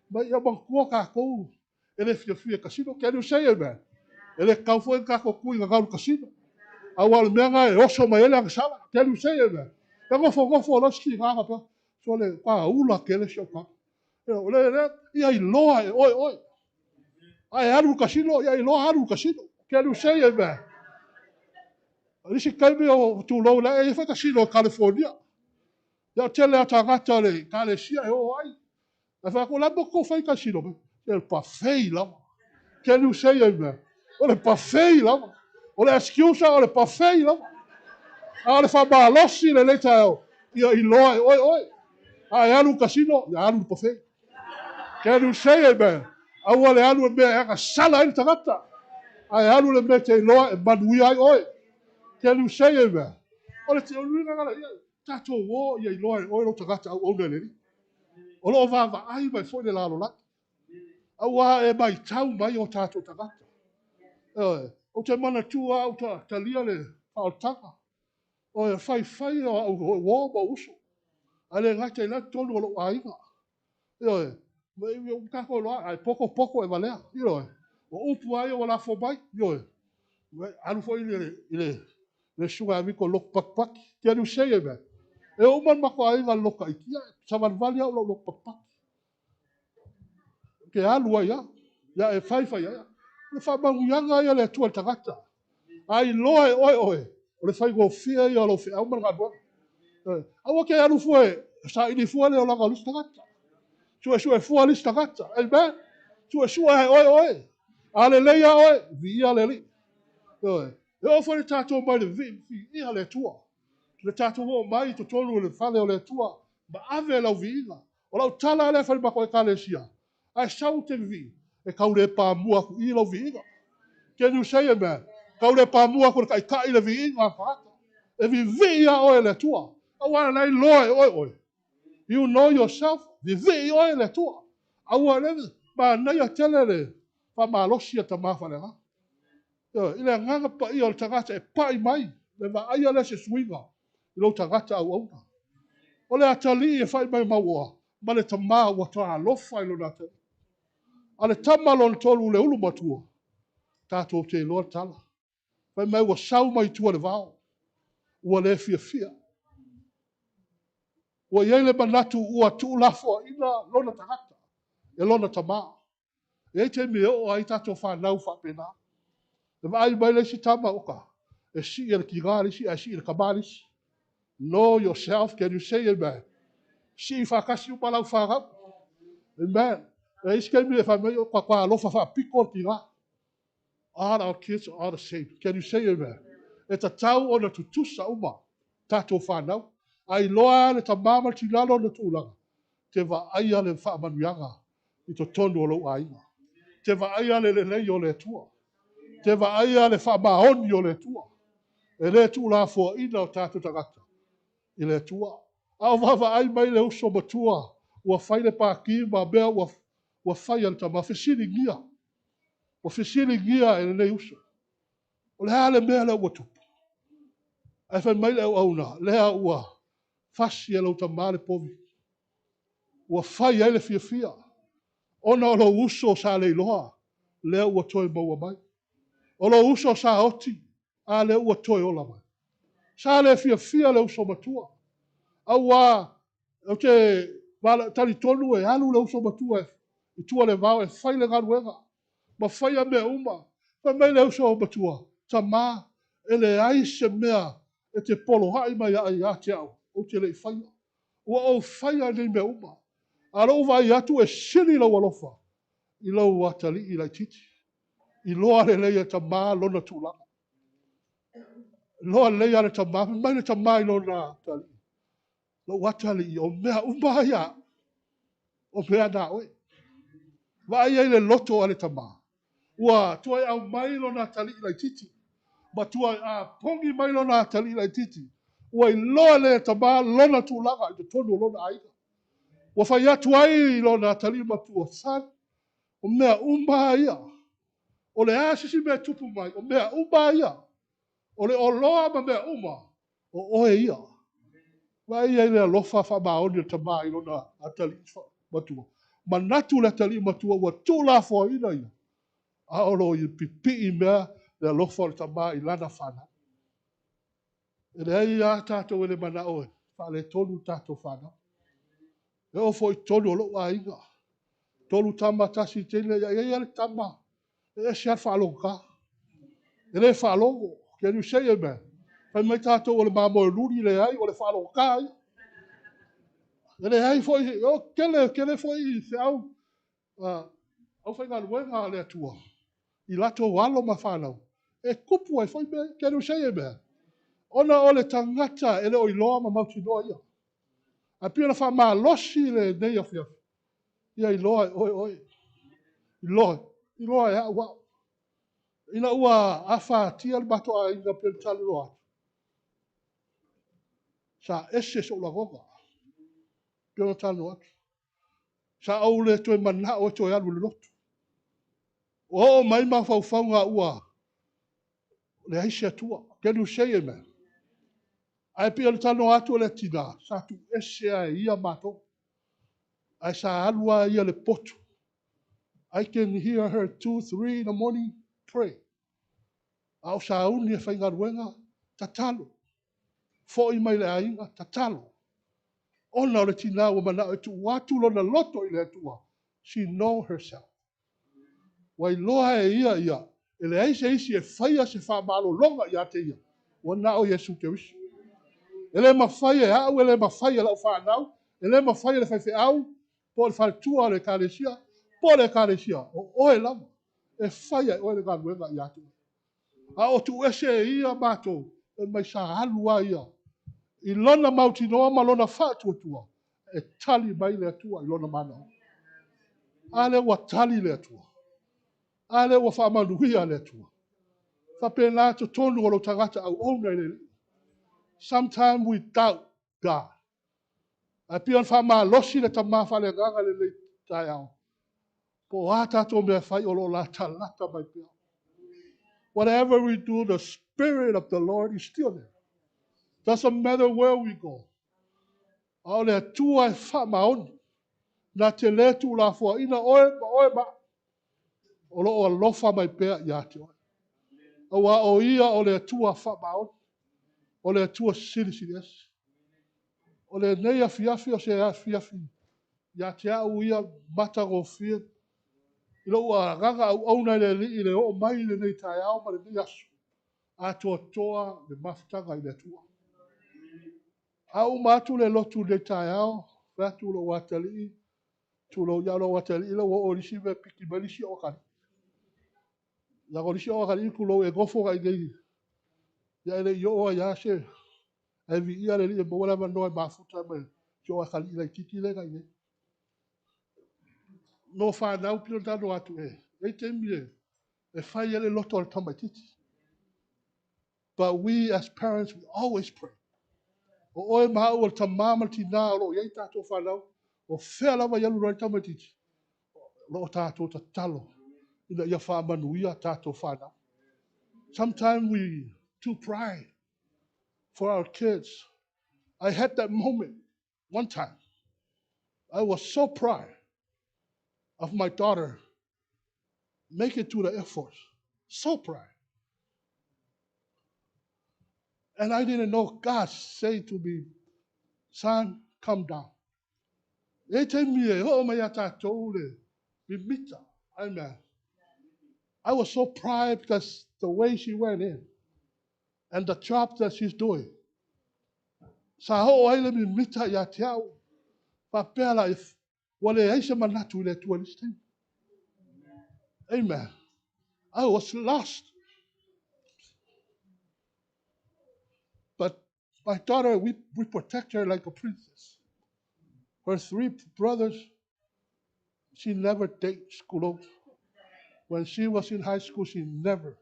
Mai ia manatua kākou e le fiafia casino. Can you say amen? E le kau foi kākou kui ngā galu casino. A ua le mea ngai e oso mai ele agasala. Can you say amen? Ka gofo gofo lo si ngā ngā So le pa ula ke le sio ka. O le le ia i loa e oi oi. Ai alu casino, ia i loa alu casino. Can you say amen? Isi kaimi o tūlou le e fai casino o California. Ia tele a tagata le kalesia e o ai. E fai ko la mo fai casino me. E pa fei lava. Can you say amen? O le pa fei lava. O le excuse o le pa fei lava. A o le whamalosi le leita o ia i loa e oi oi. A e alu casino, ia alu pa fei. Can you say amen? Aua le alu e mea e aga sala ai le tagata. A e alu le mea te iloa e manuia ai oe. Can you say amen? O le te uluina ngala ia, tātou o ia iloa e oe lo tagata au au le O lo o vava ai mai foi le lalo laki. Aua e mai tau mai o tātou tagata. O te mana tua au ta talia le whaotanga. O e whai whai o au o ma uso. A le ngata i la tolu o lo ainga. Ioe, me o kako loa, ai poko poko e valea. Ioe, o upu ai o la fo mai. Ioe, alu foi i le le suga aviko lok pak pak. Can you say amen? E o man mako ai ga loka i kia, savalvali au lo lok pak pak. Ke alu ai ia, e whai whai ia. Le whamanguianga ia le atua le tagata. Ai loa e oe oe, o le whai gofia ia lo wheau ma le gadua. Aua ke alu fue, sa ini fua le o langa o lisi tagata. Sue sue fua lisi tagata. Amen. Sue sue e oe oe. A le leia oe, vi ia le li. E o fo le tātou mai le vi, vi ia le atua. Le tātou o mai to tolu le fale o le atua. Ma ave lau viiga. O lau tala le whai mako e kalesia. Ai sau te vi. E kau le pā mua ku i lau viiga. Can you say amen? Kau le pā mua ku le kai kai le viiga whaata. E vi vi ia oe le atua. Aua nei loa e oe oe. You know yourself. Vi vi oe le atua. Aua le ma nei a tele le whamalosi a tamafa le ngā. I le nganga pa i o le tagata e pai mai. Le va aia le se suiga. I lo tagata au auna. O le atali e whai mai maua. Ma le tama ua toa alofa i lo nā tele. A le tama lona tolu le ulu matua. Tātou te loa tala. Whai mai ua sau mai tua le vao. Ua le fia fia. Ua iai le manatu ua tuulafoa ina lona tagata. E lona tama. E ei te me o ai tātou whanau whapena. E vaai mai le isi tama oka. E si e le kinga le isi, e si e le kama le isi. Know yourself, can you say amen? Si i whakasi upa lau whakau. Amen. E isi kei me whai mai o kwa kwa alofa whapiko le kinga. All our kids are the same. Can you say amen? E ta tau o na tutusa uma. tatou fanau. A iloa lava le tama ma le tina lona tulaga, e te vaaia le faamanuiaga i totonu o lou aiga. E te vaaia le lelei o le Atua. E te vaaia le faamaoni o le Atua. E le tuulafoaiina o tatou tagata i le Atua. A o vaavaai mai le uso matua ua fai le paki ma mea ua fai e le tama, fesiligia. Ua fesiligia e lenei uso. O le a le mea lea ua tupu? Ae fai mai le auauna, lea ua fasi e lou tama le povi. Ua fai ai le fiafia, ona o lou uso sa leiloa, lea ua toe maua mai. O lou uso sa oti, a lea ua toe ola mai. Sa le fiafia le uso matua. Aua ou te talitonu e alu le uso matua i tua le vao e fai le galuega, ma faia mea uma. Fai mai le uso matua, tama, e leai se mea e te poloai mai ai ia te au, ou te le i faia. Ua ou faia nei mea uma. A lou vaai atu e sili lou alofa i lou atalii laitiiti. Iloa lelei e tama lona tulaga. Iloa lelei le tama, fai mai le tama i lona atalii. Lou atalii, o mea uma ia, o mea na oe. Vaai ai le loto a le tama. Ua tuai aumai lona atalii laitiiti. Ma tuai apogi mai lona atalii laitiiti. Ua iloa le tama lona tulaga i totonu o lona aiga. Ua fai atu ai lona atalii matua, son, o mea uma ia. O le a se isi mea tupu mai, o mea uma ia. O le oloa ma mea uma, o oe ia. Vaai ai le alofa faamaoni o le tama i lona atalii matua. Manatu le atalii matua ua tuulafoaiina ia. A o lo o pipii mea le alofa o le tama i lana fanau. E leai lava tatou e le manao e faaletonu tatou fanau. E oo foi i totonu o lou aiga. 3 tama, 1 teine, ia i ai le tama e ese lava le faalogogata. E le faalogo. Can you say amen? Fai mai tatou o le mamoe luli, leai, o le faalogogata ia. E leai foi, o tele, tele foi feau aufaigaluega a le Atua i latou alo ma fanau, e tupu ai foi mea. Can you say amen? Ona o le tagata e le o iloa ma mautinoa ia. Ae pei ona faamalosi lenei afiafi, ia iloa e oe oe. Iloa e au au. Ina ua afatia le matou aiga pe talanoa atu, sa ese sou lagona, pe ona talanoa atu. Sa ou le toe manao e toe alu i le lotu. Ua oo mai mafaufauga ua leai se Atua. Can you say amen? Ae pei o le talanoa atu o le tina, sa tuuese lava e ia matou. Ae sa alu lava ia le potu. I can hear her 2, 3 in the morning, pray. A o sauni e faigaluega, tatalo. Foi mai le aiga, tatalo. Ona o le tina ua manao e tuu atu lona loto i le Atua. She know herself. Ua iloa e ia ia, e leai se isi e faia se faamalologa ia te ia. Ua na o Iesu Keriso. E le mafai e au, e le mafai e lau fanau, e le mafai e le faifeau, po o le faletua o le ekalesia, po o le ekalesia, o oe lava, e faia e oe le galuega ia te oe. A o tuuese e ia matou, e mai sa alu lava ia, i lona mautinoa ma lona faatuatua, e tali mai le Atua i lona manaoga. A lea ua tali le Atua. A lea ua faamanuia le Atua. Faapena totonu o lou tagata auauna i le Alii. Sometimes we doubt God. Ae pei ona faamalosi le tama faaleagaga lenei taeao. Po o a tatou mea fai o lo o latalata mai pea. Whatever we do, the Spirit of the Lord is still there. Doesn't matter where we go. A o le Atua e faamaoni. Na te le tuulafoaiina oe ma oe ma. O lo o alofa mai pea ia te oe. Aua o ia o le Atua faamaoni. O le Atua silisili ese. O lenei afiafi o se afiafi ia te au ia matagofie. I lou agaga auauna i le Alii i le oo mai i lenei taeao ma lenei aso. Atoatoa le mafutaga i le Atua. A uma atu le lotu i lenei taeao, fai atu lou atalii, tulou ia lou atalii lau oo i lisi mea piki mai lisi o atalii. Ia o lisi o atalii tulou e nofo nai nei. Ia e le i oo ai se Ae viia le Alii e maua le avanoa e mafuta ai ma si ou atalii laitiiti lea na i ai. No whanau pio tano atu e. E taimi e, e fai ai le loto o le tamaitiiti. But we as parents, we always pray. O oe ma au o le tamā ma le tinā o lo o i ai tatou whanau, o fea lava i alu loa le tamaitiiti, o lo o tatou tatalo ina ia faamanuia tatou whanau. Sometimes we too pride for our kids. I had that moment one time. I was so proud of my daughter make it to the Air Force. So proud. And I didn't know God say to me, son, come down. E taimi e ho'o mai ia tatou le mimita. Amen. I was so proud because the way she went in and the job that she's doing. Sa ho'o ai le mimita ia te au. Faapea la, if ua leai se manatu i le Atua i le isi taimi. Amen. I was lost. But my daughter, we protect her like a princess. Her three brothers, she never dates school. When she was in high school, she never.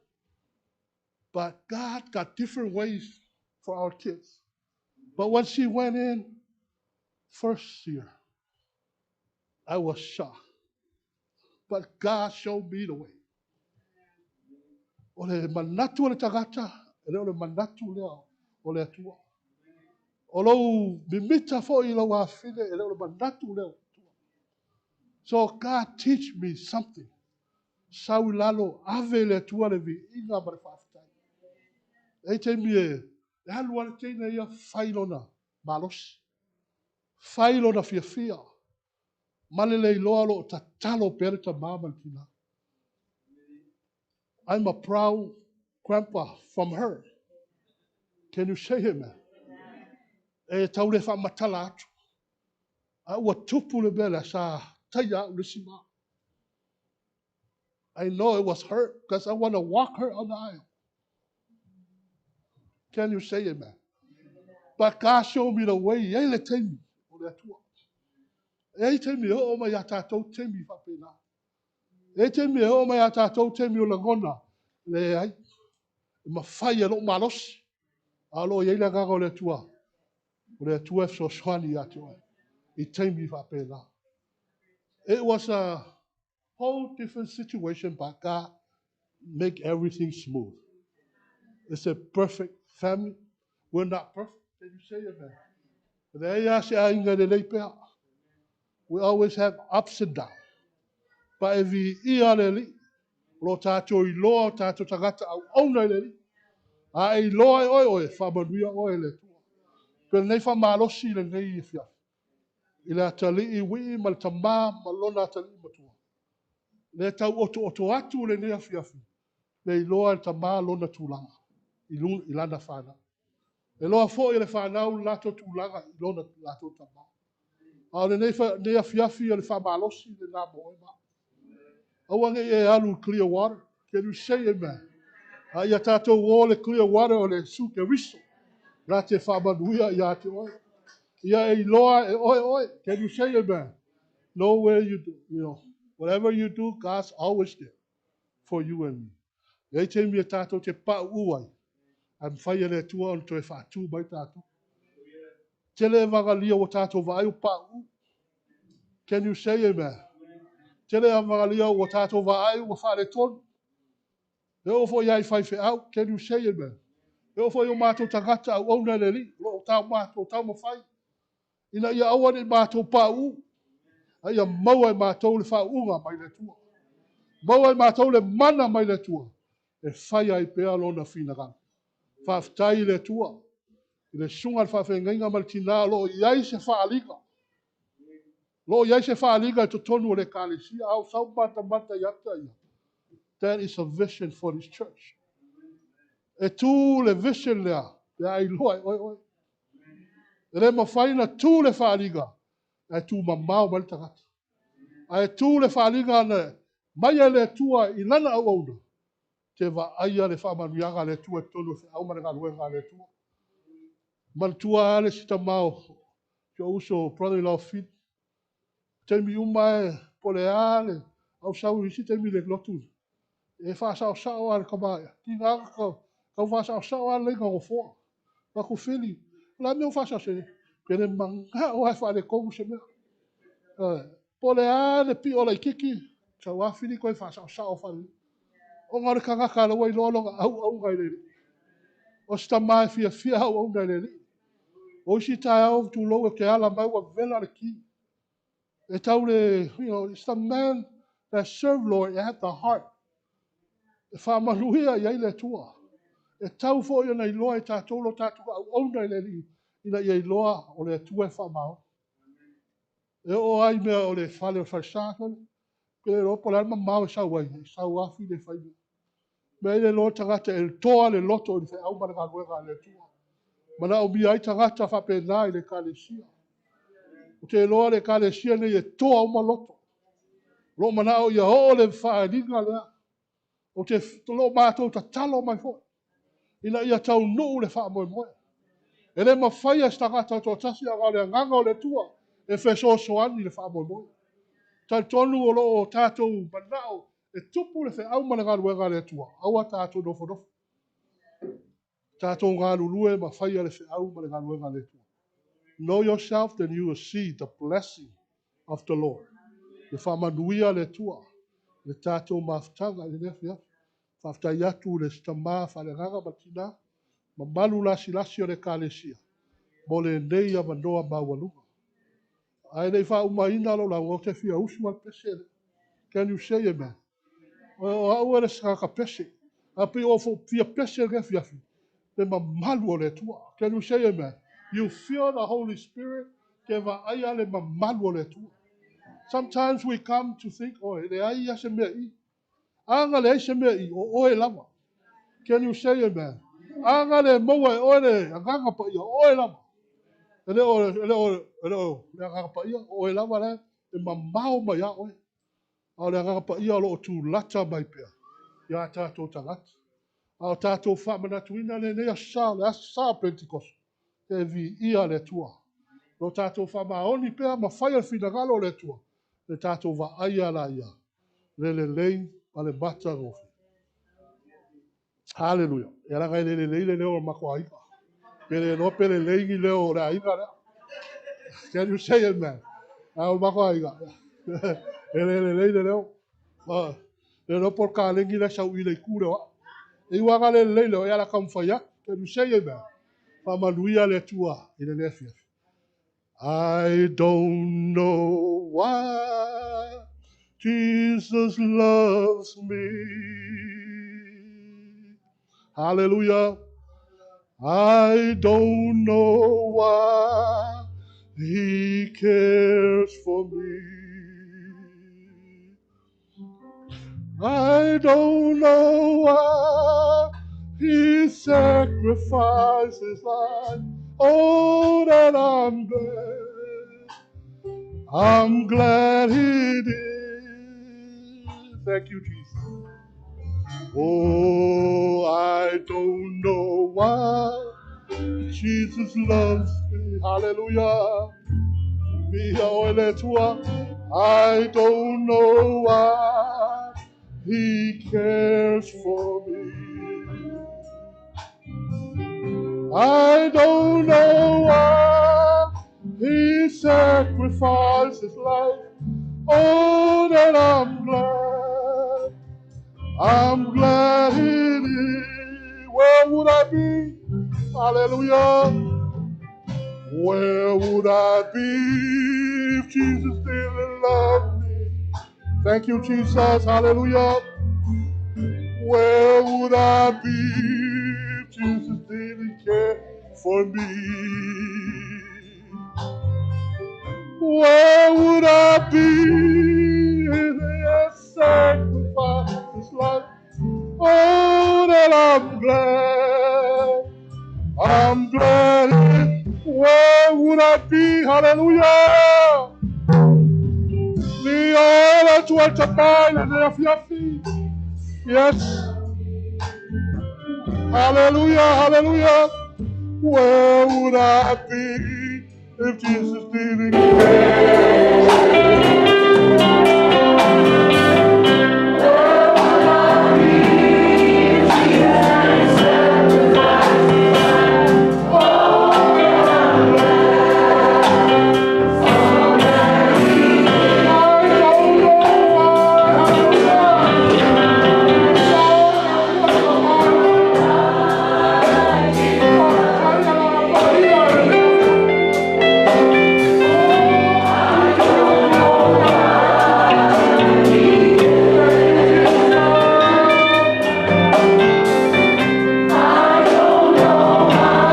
But God got different ways for our kids. But when she went in first year, I was shocked. But God showed me the way. O le manatu o le tagata, e le o le manatu lea o le Atua. O lou mimita foi i lau afafine, e le o le manatu lea o le Atua. So God teach me something. Sau i lalo, ave i le Atua le viiga ma le faafetai. E taimi e, e alu a le teine ia fai lona malosi. Fai lona fiafia. Ma le le iloa lo o tatalo pea le tamā ma le tinā. I'm a proud grandpa from her. Can you say amen? E tau le faamatala atu. A ua tupu le mea lea sa taia au le isi ma. I know it was her because I want to walk her on the aisle. Can you say amen? But God showed me the way. E ai le taimi o le Atua. E ai taimi e oo mai ia tatou taimi faapena. E ai taimi e oo mai ia tatou taimi o lagona. Le ai. E mafai e lou malosi. A o lo o i ai le agaga o le Atua. O le Atua e fesoasoani ia te oe. I taimi faapena. It was a whole different situation, but God make everything smooth. It's a perfect family. We're not perfect. Can you say amen? Leai lava se aiga e lelei pea. We always have ups and downs. But e viia le Alii, o lo tatou iloa o tatou tagata auauna i le Alii. A e iloa e oe oe, faamanuia oe e le Atua. Pe lenei faamalosi i lenei afiafi. I le atalii uii ma le tamā ma lona atalii matua. Le tau otooto atu lenei afiafi, le iloa e le tamā lona tulaga i, luna, i lana whanau. E loa foi e le whanau le latou tulaga i lona latou tamā. A o lenei, fa, nei afiafi o le faamalosi le nā mo oe ma. Aua nei e alu i clear water. Can you say amen? A ia tātou o le clear water o le Iesu Keriso. La te faamanuia ia te oe. Ia e iloa e oe oe. Can you say amen? Nowhere you do, you know, whatever you do, God's always there for you and me. E ai taimi e tātou te pa'u ai, ae mafai e le Atua ona toe faatū mai tātou. Tele e vagalia ua tātou vaai o pa'u. Can you say amen? Tele e vagalia ua tātou vaai ua faaletonu. E oo foi ia i faifeau. Can you say amen? E oo foi o mātou tagata auauna i le Alii, o lo o tau mātou taumafai ina ia aua ne i mātou pa'u, a ia maua e mātou le faauuga mai le Atua. Maua e mātou le mana mai le Atua e fai ai pea lona finagalo. Faafetai i le Atua i le susuga i le faafeagaiga ma le tinā o lo o i ai se faaaliga. O lo o i ai se faaaliga i totonu o le Ekalesia, a o sau matamata i ata ia. That is a vision for this church. E tū le vision lea, pe a iloa e oe oe. E le mafai ona tū le faaaliga, ae tū mamao mai le tagata. Ae tū le faaaliga na mai e le Atua i lana auauna, te vaaia le faamanuiaga a le Atua i totonu o feau ma le galuega a le Atua. Manatua lava le si tama o si ou uso brother-in-law Fili. Taimi uma e po o le a le ausau i isi taimi i le lotu, e faasaosao lava le tama ia. Tiga tau faasaosao lava le laina nofoa. Fai atu Fili, o le a le mea ua faasaosao ai? Pe le manao lava e faaletonu se mea. Po o le a le pio laitiiti, sau lava Fili toe faasaosao faalelei. Ona o le tagata la ua iloa lona auauna i le Alii. O se tama e fiafia auauna i le Alii. O isi taeao tulou e te ala mai ua vela le ki. E tau le, it's the man that serve Lord, that have the heart. E faamanuia i ai le Atua. E tau foi ona iloa e tatou lo tatou auauna i le Alii, ina ia iloa o le Atua e faamaoni. E oo ai mea o le fale o le falesa, pe le iloa po o le a le mamao e sau ai, e sau lava Fili e fai mea. Mea ai le iloa tagata e toa le loto i le feau ma le galuega a le Atua. Manaomia ai tagata faapena i le ekalesia. Ou te iloa le ekalesia nei e toa uma loto. O loo manao ia oo le faaaliga lea. Ou te lo matou tatalo mai foi ina ia taunuu le faamoemoe. E le mafai e se tagata toatasi a o le agaga o le Atua e fesoasoani i le faamoemoe. Talitonu o loo tatou manao e tupu le feau ma le galuega a le Atua, aua tatou nofonofo. Tatou galulue ma faia le feau ma le galuega a le Atua. Know yourself, then you will see the blessing of the Lord. E faamanuia le Atua le tatou mafutaga i lenei afiafi. Faafetai atu le tama faaleagaga ma tina, mamalu lasilasi o le ekalesia, mo lenei avanoa maualuga. Ae le i faaumaina lou lauga, ou te fia usu al pese. Can you say amen? O au e le tagata pese. A pei o fia pese le afiafi, le mamalu o le Atua. Can you say amen? You feel the Holy Spirit, ke vaaia le mamalu o le Atua. Sometimes we come to think, oh, e leai ia se mea i. Aga leai se mea i, o oe lava. Can you say amen? Aga le maua e oe le agaga paia, o oe lava. E le o, e le o, e le o le agaga paia, o oe lava le, e mamao mai a oe. A o le agaga paia o loo tulata mai pea ia tatou tagata. A o tatou faamanatuina lenei aso sa, le aso sa o Pentekoso, e viia le Atua. Lo tatou faamaoni pea ma faia le finagalo o le Atua, le tatou vaaia la ia, le lelei ma le matagofie. Hallelujah. E alaga e le lelei le leo o le matou aiga. Pe le iloa pe lelei ni leo o le aiga lea. Can you say amen? A o le matou aiga. E le lelei le leo. Le iloa po o le kalegi lea sau i le itu leo au. E iuaga le lelei leo e ala taumafai atu. Can you say amen? Faamanuia le Atua i lenei afiafi. I don't know why Jesus loves me. Hallelujah. I don't know why he cares for me. I don't know why he sacrificed his life. Oh, that I'm glad. I'm glad he did. Thank you, Jesus. Oh, I don't know why Jesus loves me. Hallelujah. I don't know why he cares for me. I don't know why he sacrificed his life. Oh, that I'm glad. I'm glad he did. Where would I be? Hallelujah. Where would I be if Jesus didn't love me? Thank you, Jesus. Hallelujah. Where would I be if Jesus didn't care for me? Where would I be if he sacrificed his life? Oh, that I'm glad. I'm glad. Where would I be? Hallelujah. Yes. Hallelujah, hallelujah. Where would I be if Jesus didn't care? I don't know why.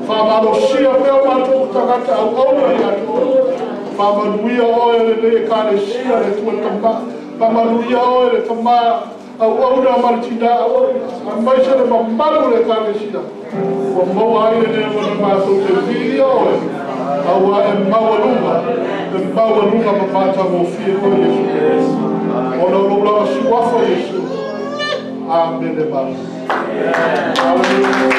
Whamalosia pea mātou tagata au auna i atu. Whamanuia oe le nei ekalesia le tua tama. Whamanuia oe le tama au auna maritina au auna. A mai se le mamalu le ekalesia. Ua maua ai le nei mana mātou te via oe. Aua e maualuga. E maualuga ma mātagofie oe Iesu. Ona o lou lava suafa Iesu. Amene ma. Hallelujah.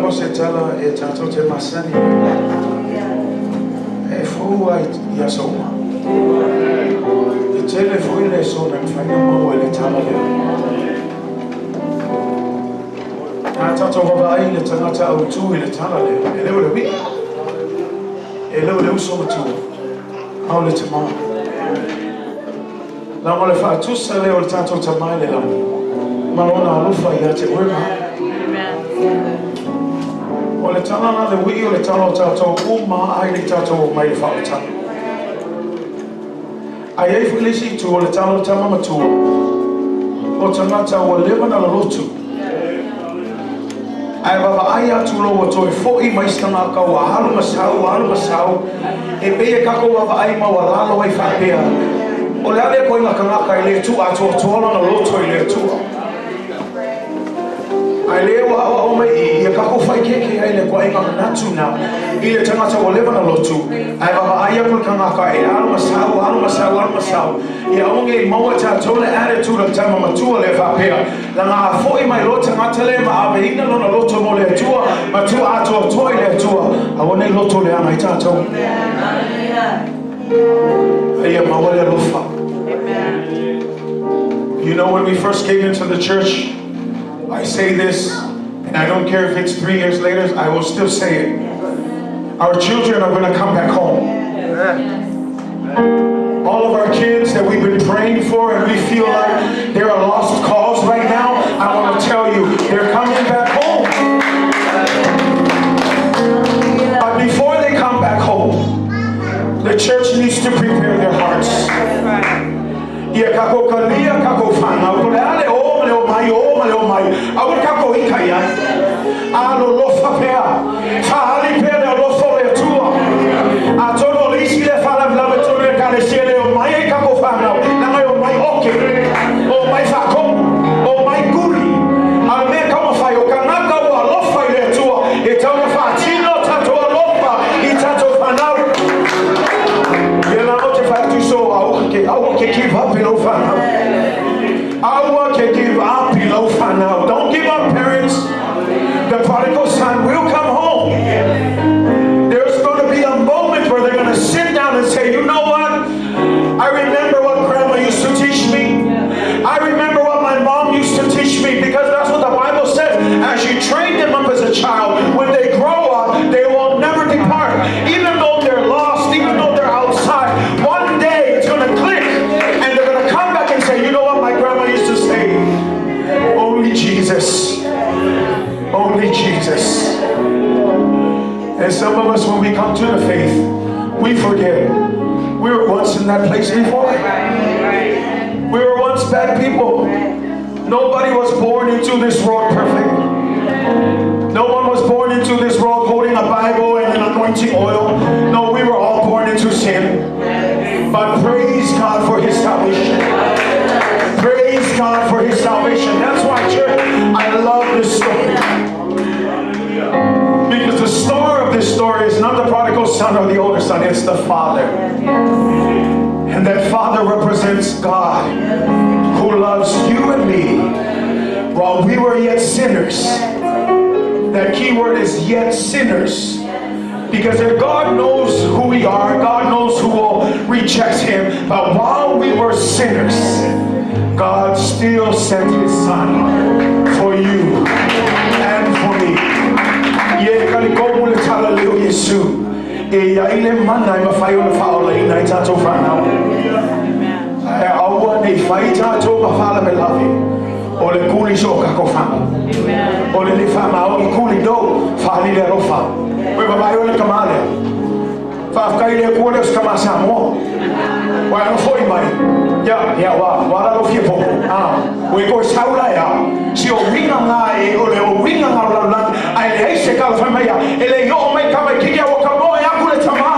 Se tala e tātou te masani e fua i aso uma. E tele fui le so na whainga maua le tala lea. Nā tātou wawai le tangata au tū i le tala lea. E leo le wii. E leo le uso matua. Au le te maa. La mo le whaatusa leo le tātou tamai le lau. Malona alufa i a te oe maa. O le tala na le wii o le tala o tātou uma ai le tātou mai le whaotanga. Ai ei whilisi tu o le tala o tama matua. O tangata ua lewa na lalotu. Ai wawa ai atu lo o toi foi mai stangaka ua halu masau, halu masau. E peia kako wawa ai maua lalo ai whapea. O le ale koe ngā kangaka i le tua atua tuala na loto i le tua. Ai lea wa au mai i ia kako whai keke ai le kua inga manatu na i le tangata wa lewa na lotu. Ai wawa ai aku le kangaka e alu masau, alu masau, alu masau. Ia onge i maua tātou le attitude o tama matua le whapea. La ngā foi mai lo tangata le ma awe ina lona loto mo le atua, matua atua toa i le atua. Awa nei loto le ana i tātou. Ia maua le alofa. You know, when we first came into the church, I say this, and I don't care if it's 3 years later, I will still say it. Our children are going to come back home. All of our kids that we've been praying for and we feel like they're a lost cause right now, I want to tell you, they're coming back home. Ia kākou kalia kākou whanau. Ko le ale o ma le o mai, o ma le o mai. Aua kākou ika ia. Alolofa pea. Fahali pea le alofa o le Atua. Atonu o le isi le whalavelave tonu e kalesia le o mai e kākou whanau. Nanga e o mai oke. O mai whakomu. O mai kuri. A le mea kaumawhai o kangaka ua alofa i le Atua. E tauna whaatino tātou alofa i tātou whanau. Ia la o te whai so aua ke give up i lau whanau. Aua ke give up i lau whanau. Don't give up, parents. The prodigal son will come home. There's going to be a moment where they're going to sit down and say, you know what? I remember what grandma used to teach me. I remember what my mom used to teach me, because that's what the Bible says. As you train them up as a child, when they grow up, they will never depart. Even though they're lost, even though they're outside, one day it's going to click and they're going to come back and say, you know what my grandma used to say? Only Jesus. Only Jesus. And some of us, when we come to the faith, we forget we were once in that place before. We were once bad people. Nobody was born into this world perfect. No one was born into this world holding a Bible and an anointing oil. No, we were all born into sin. But praise God for His salvation. Praise God for His salvation. That's why, church, I love this story. Because the star of this story is not the prodigal son or the older son, it's the father. And that father represents God, who loves you and me while we were yet sinners. That key word is yet sinners. Because if God knows who we are, God knows who will reject Him. But while we were sinners, God still sent His Son for you and for me. Ye kalikomu le tala leo Yesu. E ia ile mana e mawhai o le whaola ina i tātou whanau. E aua nei whai tātou ma whala me lawe. O le kuli so kako whanau. O le le wha o i kuli no whali le alofa. Oe mawai o le kamale. Whaafkai le kua le o kama Samoa. Wai ano foi mai. Ia, ia, wa, wa la lo fia po. Ah, oe koe saula ia. Si o winga ngā e, o le o winga ngā o lalulani. Ai le eise ka la whai mai ia. E le i o mai ka mai kiki au ka moe aku le tamā.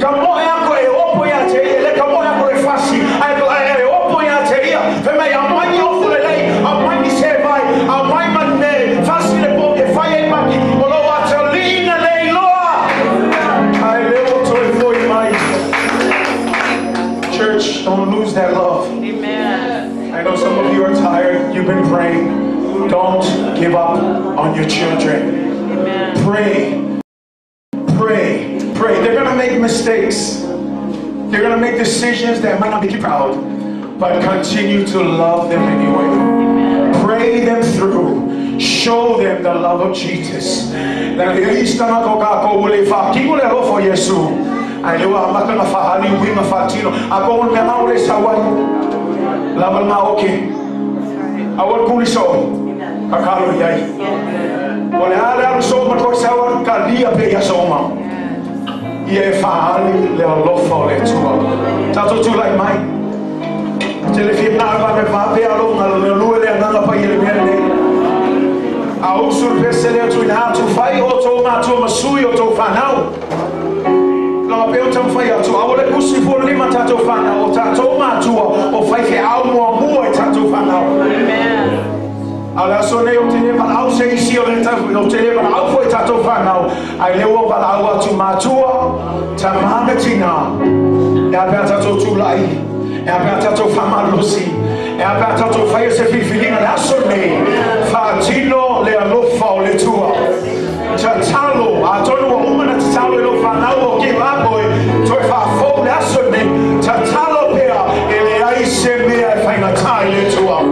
Ka moe aku e opo ia te ia. Le ka moe aku le fasi. Ai e opo ia te ia. Whai mai a mai ofu le lei. A mai ni se mai. A mai mane. Fasi le po e whai e maki. O lo atalina le iloa. Ai le o toi foi mai. Church, don't lose that love. Amen. I know some of you are tired. You've been praying. Don't give up on your children. Amen. Pray. Pray. Pray. They're going to make mistakes. They're going to make decisions that might not make you proud. But continue to love them anyway. Amen. Pray them through. Show them the love of Jesus. Ai le wa maka na whahali winga whatino. A ko mea ngau le sawai. Lava ngā oke. Awa kuli so. Ka kalo iai. O le ale alu so ma koe sawa ka lia pe ia so ma. Ia e whahali le alofa o le Atua. Tātou tūlai mai. Te le fia nā va me whāpe alo ngā le lue le anganga pai le mea nei. A usur pese le atu ina atu whai o tō mātua masui o tō whanau. Langa peo tam whai atu. A ole kusi fo lima tātou whanau o tātou mātua o whai whe au mua mua i tātou whanau. Amen. A le aso nei o te le au se isi o le o te le au fo i tātou whanau. Ai le ua wala atu mātua, ta maga tina. E a pea tātou tūlai. E a pea tātou whamalosi. E a pea tātou whai se whiwhilinga le aso nei. Whaatino le alofa o le tua. Tatalo, a tonu wa umana tatalo i lo whanau o ki rākoe, toi whaafou le aso nei. Tatalo pea e le ai se mea e whainga i le tua.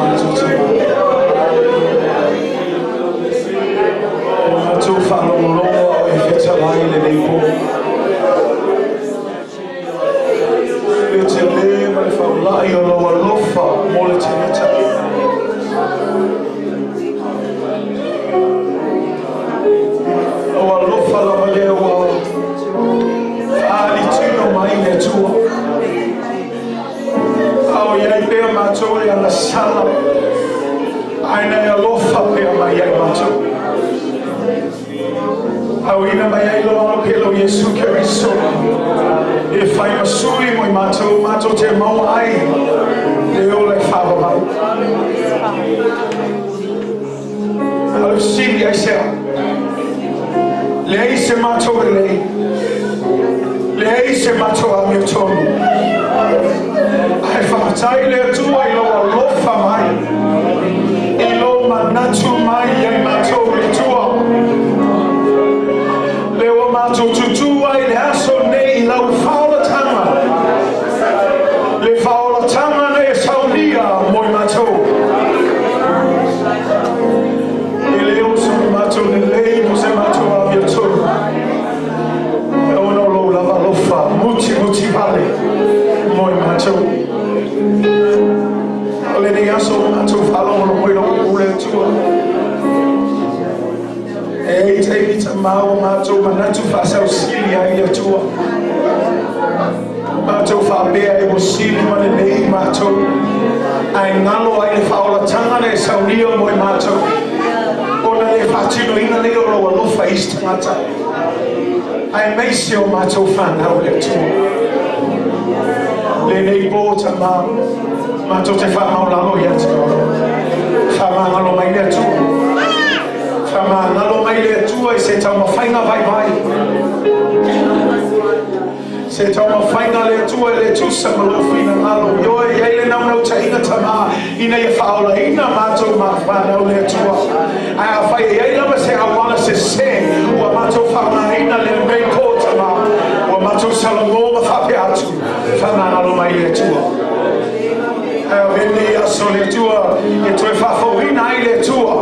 mātou tama. O mātou whaalongolongo au e whitalai le nei pō. Le te le ma le whaulai o lau alofa mo le tangata. O alofa lava lea ua whaalitino mai le Atua. Ao iai pea mātou e ana sala. Aina e alofa pea mai ai mātou. Au ina mai ai lo ano pelo Iesu Keriso. E whai masui moi mātou, mātou te mau ai. Le ola e whawa mai. Au sili ai sea. Le ei se mātou le lei. Le ei se mātou a mea tonu. Ai whakatai le Atua i lo alofa mai. I lo manatu mai ai mātou le Atua. Le o mātou tutua i le aso nei i lau whaolatanga. Le whaolatanga nei e saunia moi mātou. I le o se mātou le lei mo se mātou a mea tonu. E ono lo lava alofa, muti muti vale moi mātou. O le nei aso o mātou whalongolo moi lo ule Atua. E ei te mita māua mātou manatu whaasau sili ai le Atua. Mātou whaapea e o sili ma le nei mātou. Ai ngalo ai le whaolatanga le saunia moi mātou. Ona le whaatino ina le o lo alofa isi tangata. Ai meise o mātou whanau le Atua. Le nei pō ta mā. Mātou te whaamaulalo i atu. Whaamangalo mai le Atua. Whaamangalo mai le Atua i se taumawhainga vai vai. Se taumawhainga le Atua i le tusa ma lo whina ngalo. Ioe iai le naunau tainga tama. Ina ia whaola ina mātou mā whanau le Atua. Ai a whai e ai lava se awala se se. Ua mātou whaangaina le mei pō tama. Ua mātou salongo ma whape atu. Whaamangalo mai le Atua. Ai o vene aso le Atua. E toe whawhauina ai le Atua.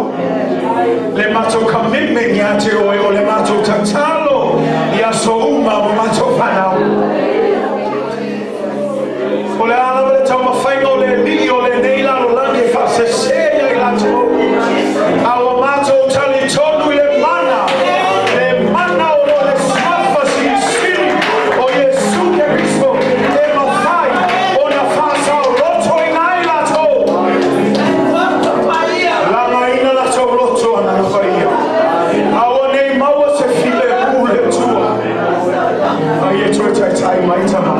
Le mātou commitment ia te oe o le mātou tatalo i aso uma o mātou whanau. O le ala le taumawhainga o le li o le nei lalo langi e whaasese ia i lātou. A o mātou tali tonu i le mana o lo le swafa silisili o Iesu Keriso e mawhai o na whaasao roto i ngai lātou. Langa ina lātou roto ana na whaia. A o nei maua se file pu le Atua. Ai e toe taitai mai tama.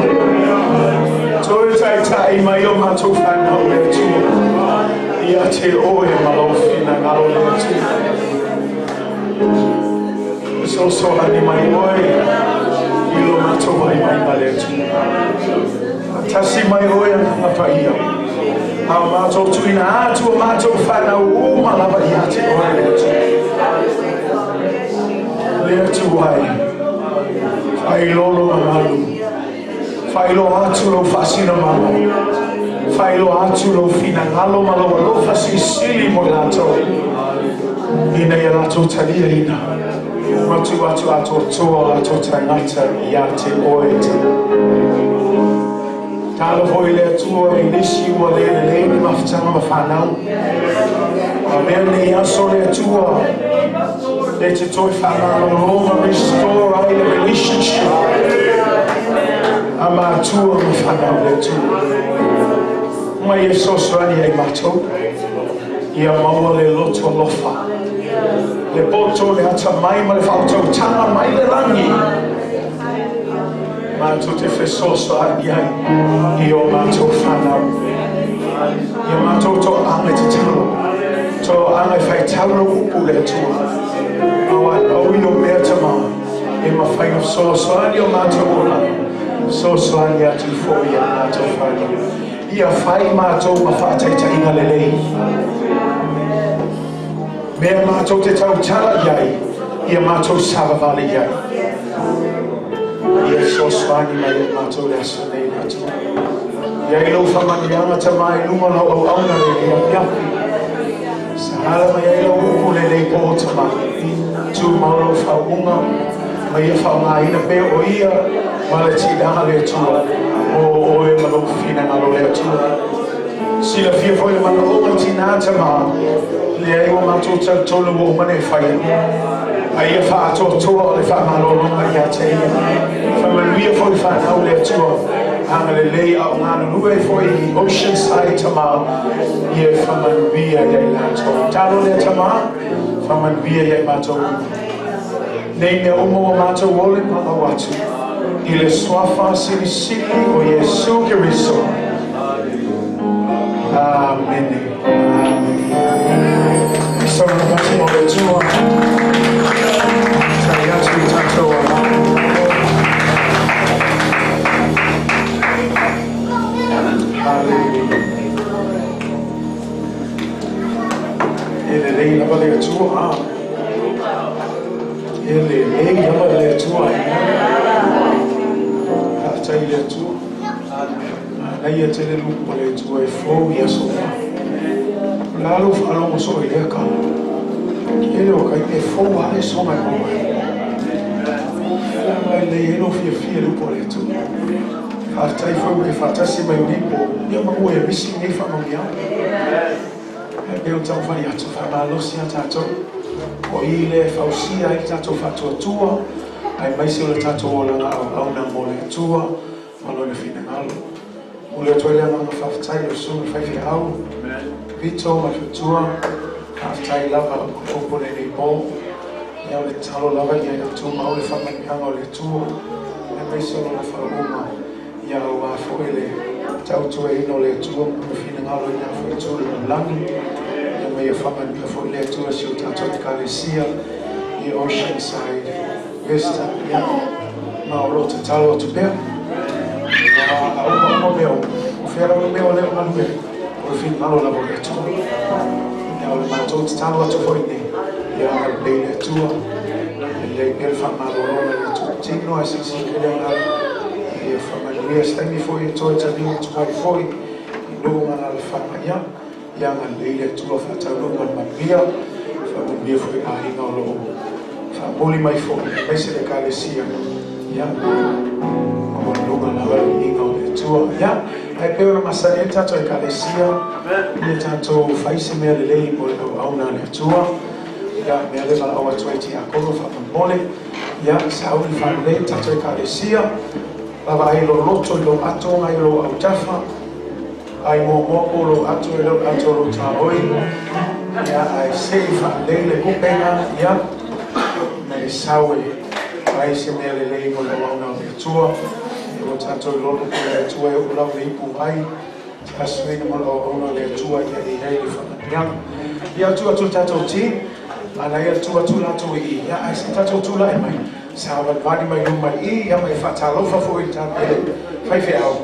Toe taitai mai o mātou whanau le Atua. Ia te oe ma lau whina ngalo le Atua. So so ani mai oe i lo mātou vai mai ma le Atua. Tasi mai oe ana ngā paia. A mātou tuina atu o mātou whanau uma lava ia te oe le Atua. Le Atua ai. Whai lolo mamalu. Whai lo atu lo whaasina mama. Whai lo atu lo whina ngalo ma lo alofa sisili mo lātou. Ina ia lātou talia ina. Matu atu atu toa lātou tangata ia te oe te. Talo hoi le Atua e nisi ua le le le ni mawhitanga ma whanau. A mea nei aso le Atua. Le te toi whanau ma restore ai le relationship. A mātua ma whanau le Atua. Mai e sosoani ai mātou. Ia maua le loto alofa. Le poto le ata mai ma le whautautanga mai le rangi. Mātou te whesosoani ai i o mātou whanau. Ia mātou tō anga te talo. Tō anga whai tauro upu le Atua. Awa au i o mea tama. E mawhainga sosoani o mātou ola. Sosoani atu fo ia mātou whanau. Ia whai mātou ma whaataitainga le lei. Mea mātou te tautala iai. Ia mātou sawawale iai. Ia sosoani mai o mātou le aso nei le Atua. Ia i lou faamanuiaga tamā i luga o lau auauna lenei afiafi. Sahala mai ai lau upu lenei po tamā. Tumau lou faauuga ma ia faaaogaina pea o ia ma le tiiaga le Atua mo oe ma lou finagalo le Atua. Silafia foi le manaoga tinā tamā, leai ua matou talitonu ua uma ona e faia. A ia faaatoatoa o le faamalologa ia te ia. Faamanuia foi fanau le Atua, agalelei a o galulue ai foi i Oceanside tamā, ia faamanuia ia i latou. Talo lea tamā, faamanuia ia i matou uma. Nei mea uma ua matou ole ma lau atu i le suafa silisili o Iesu Keriso. Amene. Amene. Saunoa pasi mo le Atua. Tali atu i tatou ala. Hallelujah. E lelei lava le Atua. Ah. E lelei lava le Atua. Faafetai i le Atua. Manaia tele le upu a le Atua e fou i aso uma. O le a lou faalogo soo i lea tala? Tele o taimi e fou lava le soga e maua ai. Leaga e lelei ai lou fiafia i le upu a le Atua. Faafetai foi ua e faatasi mai i lenei po, ia ma ua e misi lenei faamanuiaga. Ae pei ona taumafai atu, faamalosi lava tatou. O i lea e fausia ai le tatou faatuatua, aemaise o le tatou olaga auauna mo le Atua ma Lona finagalo. Momoli atu ai le agaga faafetai i lau susuga i le faifeau, Vito ma le faletua, faafetai lava o upu lenei po. Ia o le tatalo lava ia ia tumau le faamanuiaga o le Atua, aemaise o Lona faauuga, ia aua foi le tautuaina o le Atua ma Lona finagalo i lena foi itu o le lalolagi. Ia ma ia faamanuia foi le Atua si o tatou Ekalesia i Oceanside Vista. Ia, ma o lo o tatalo atu pea. A uma uma mea uma, o fea lava le mea o lea o galue, o le finagalo lava o le Atua. Ia, o le matou tatalo atu foi nei, ia agalelei le Atua, ia i ai pea le faamalologa i le Atua tino ae silisili tele agaga, ia faamanuia se taimi foi e toe taliu atu ai foi i nuu ma alaalafaga. Ia, ia agalelei le Atua faataunuu ma le manuia, faamanuia foi i aiga o lo o faamuli mai foi, aemaise le Ekalesia. Ia, maualuluga lava le viiga o le Atua. Ia, ae pei ona masani ai le tatou Ekalesia, ia tatou fai se mea lelei mo le auauna a le Atua. Ia, mea lea e valaau atu ai tiakono faamolemole. Ia, sauni faalelei le tatou Ekalesia, vaavaai loloto i lou ato nai lou autafa, ai muamua po lou ato i lou ato o lou taoi. Ia, ae se i faalelei le kupenga, ia, na e sau e fai se mea lelei mo le auauna o le Atua. Ia ua tatou iloa le upu a le Atua e oo lava le ipu ai, se asuina mo le auauna o le Atua ia i ai le faamanuiaga. Ia, tuu atu le tatou team, manaia le tuu atu latou i i, ia, ae se i tatou tulai mai, savalivali mai luma i i, ia ma e faatalofa foi i le tatou faifeau.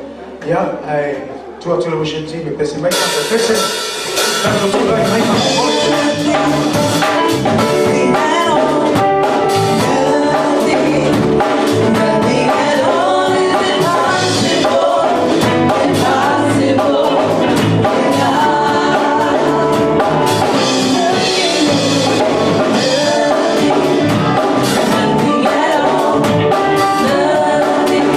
Ia, ae tuu atu le worship team e pese mai tatou pese. Tatou tulai mai faamolemole. Nothing at all is impossible, impossible with God. Nothing, nothing at all, nothing,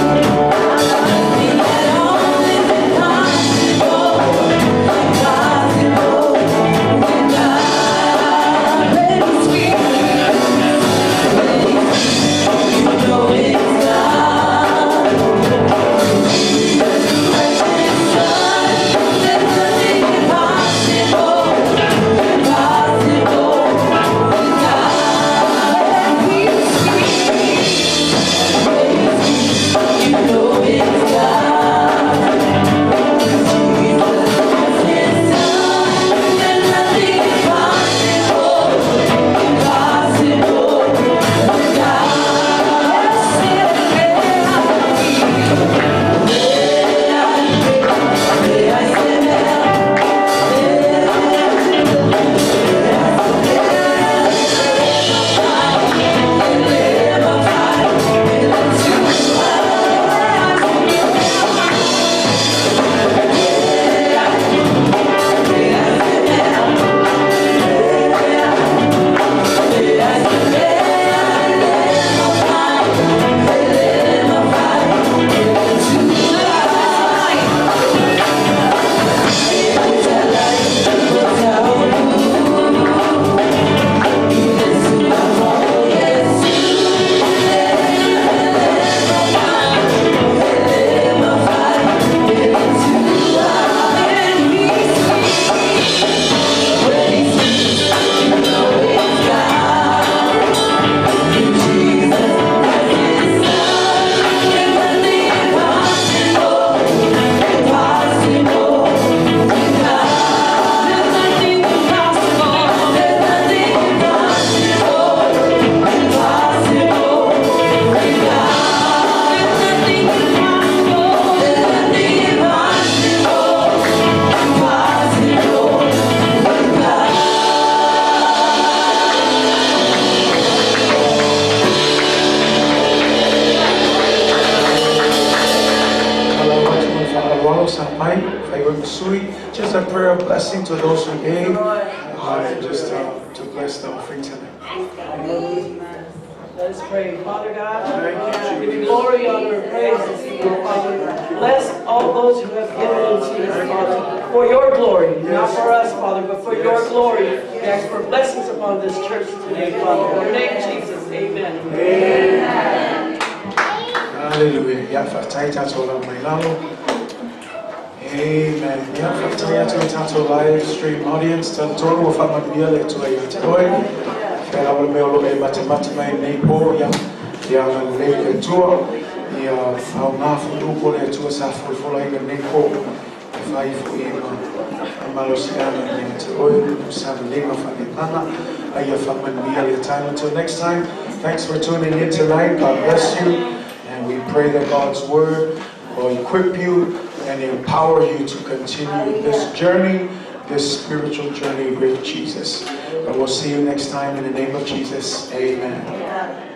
nothing at all is impossible, impossible. sui. Just a prayer of blessing to those who gave, and just to bless the offering tonight. Let us pray. Father God, give you glory, honor, and praise this evening, Father. Bless all those who have given unto us, Father, for your glory, not for us, Father, but for your glory. We ask for blessings upon this church today, Father. In your name, Jesus, amen. Amen. Hallelujah. Ia faafetai tatou lau mai lalo. Amen. Ia faafetai atu i tatou live stream audience. Talitonu ua faamanuia le Atua ia te oe. Fea lava le mea o lo o e matamata mai nei po, ia, ia agalelei le Atua. Ia aoga futupo le Atua sa folafola i lenei po. E fai foi ma malosiaga ia te oe, sa lelei ma faaleagaga. A ia faamanuia le time. Until next time, thanks for tuning in tonight. God bless you. And we pray that God's word will equip you and empower you to continue this journey, this spiritual journey with Jesus. But we'll see you next time in the name of Jesus. Amen.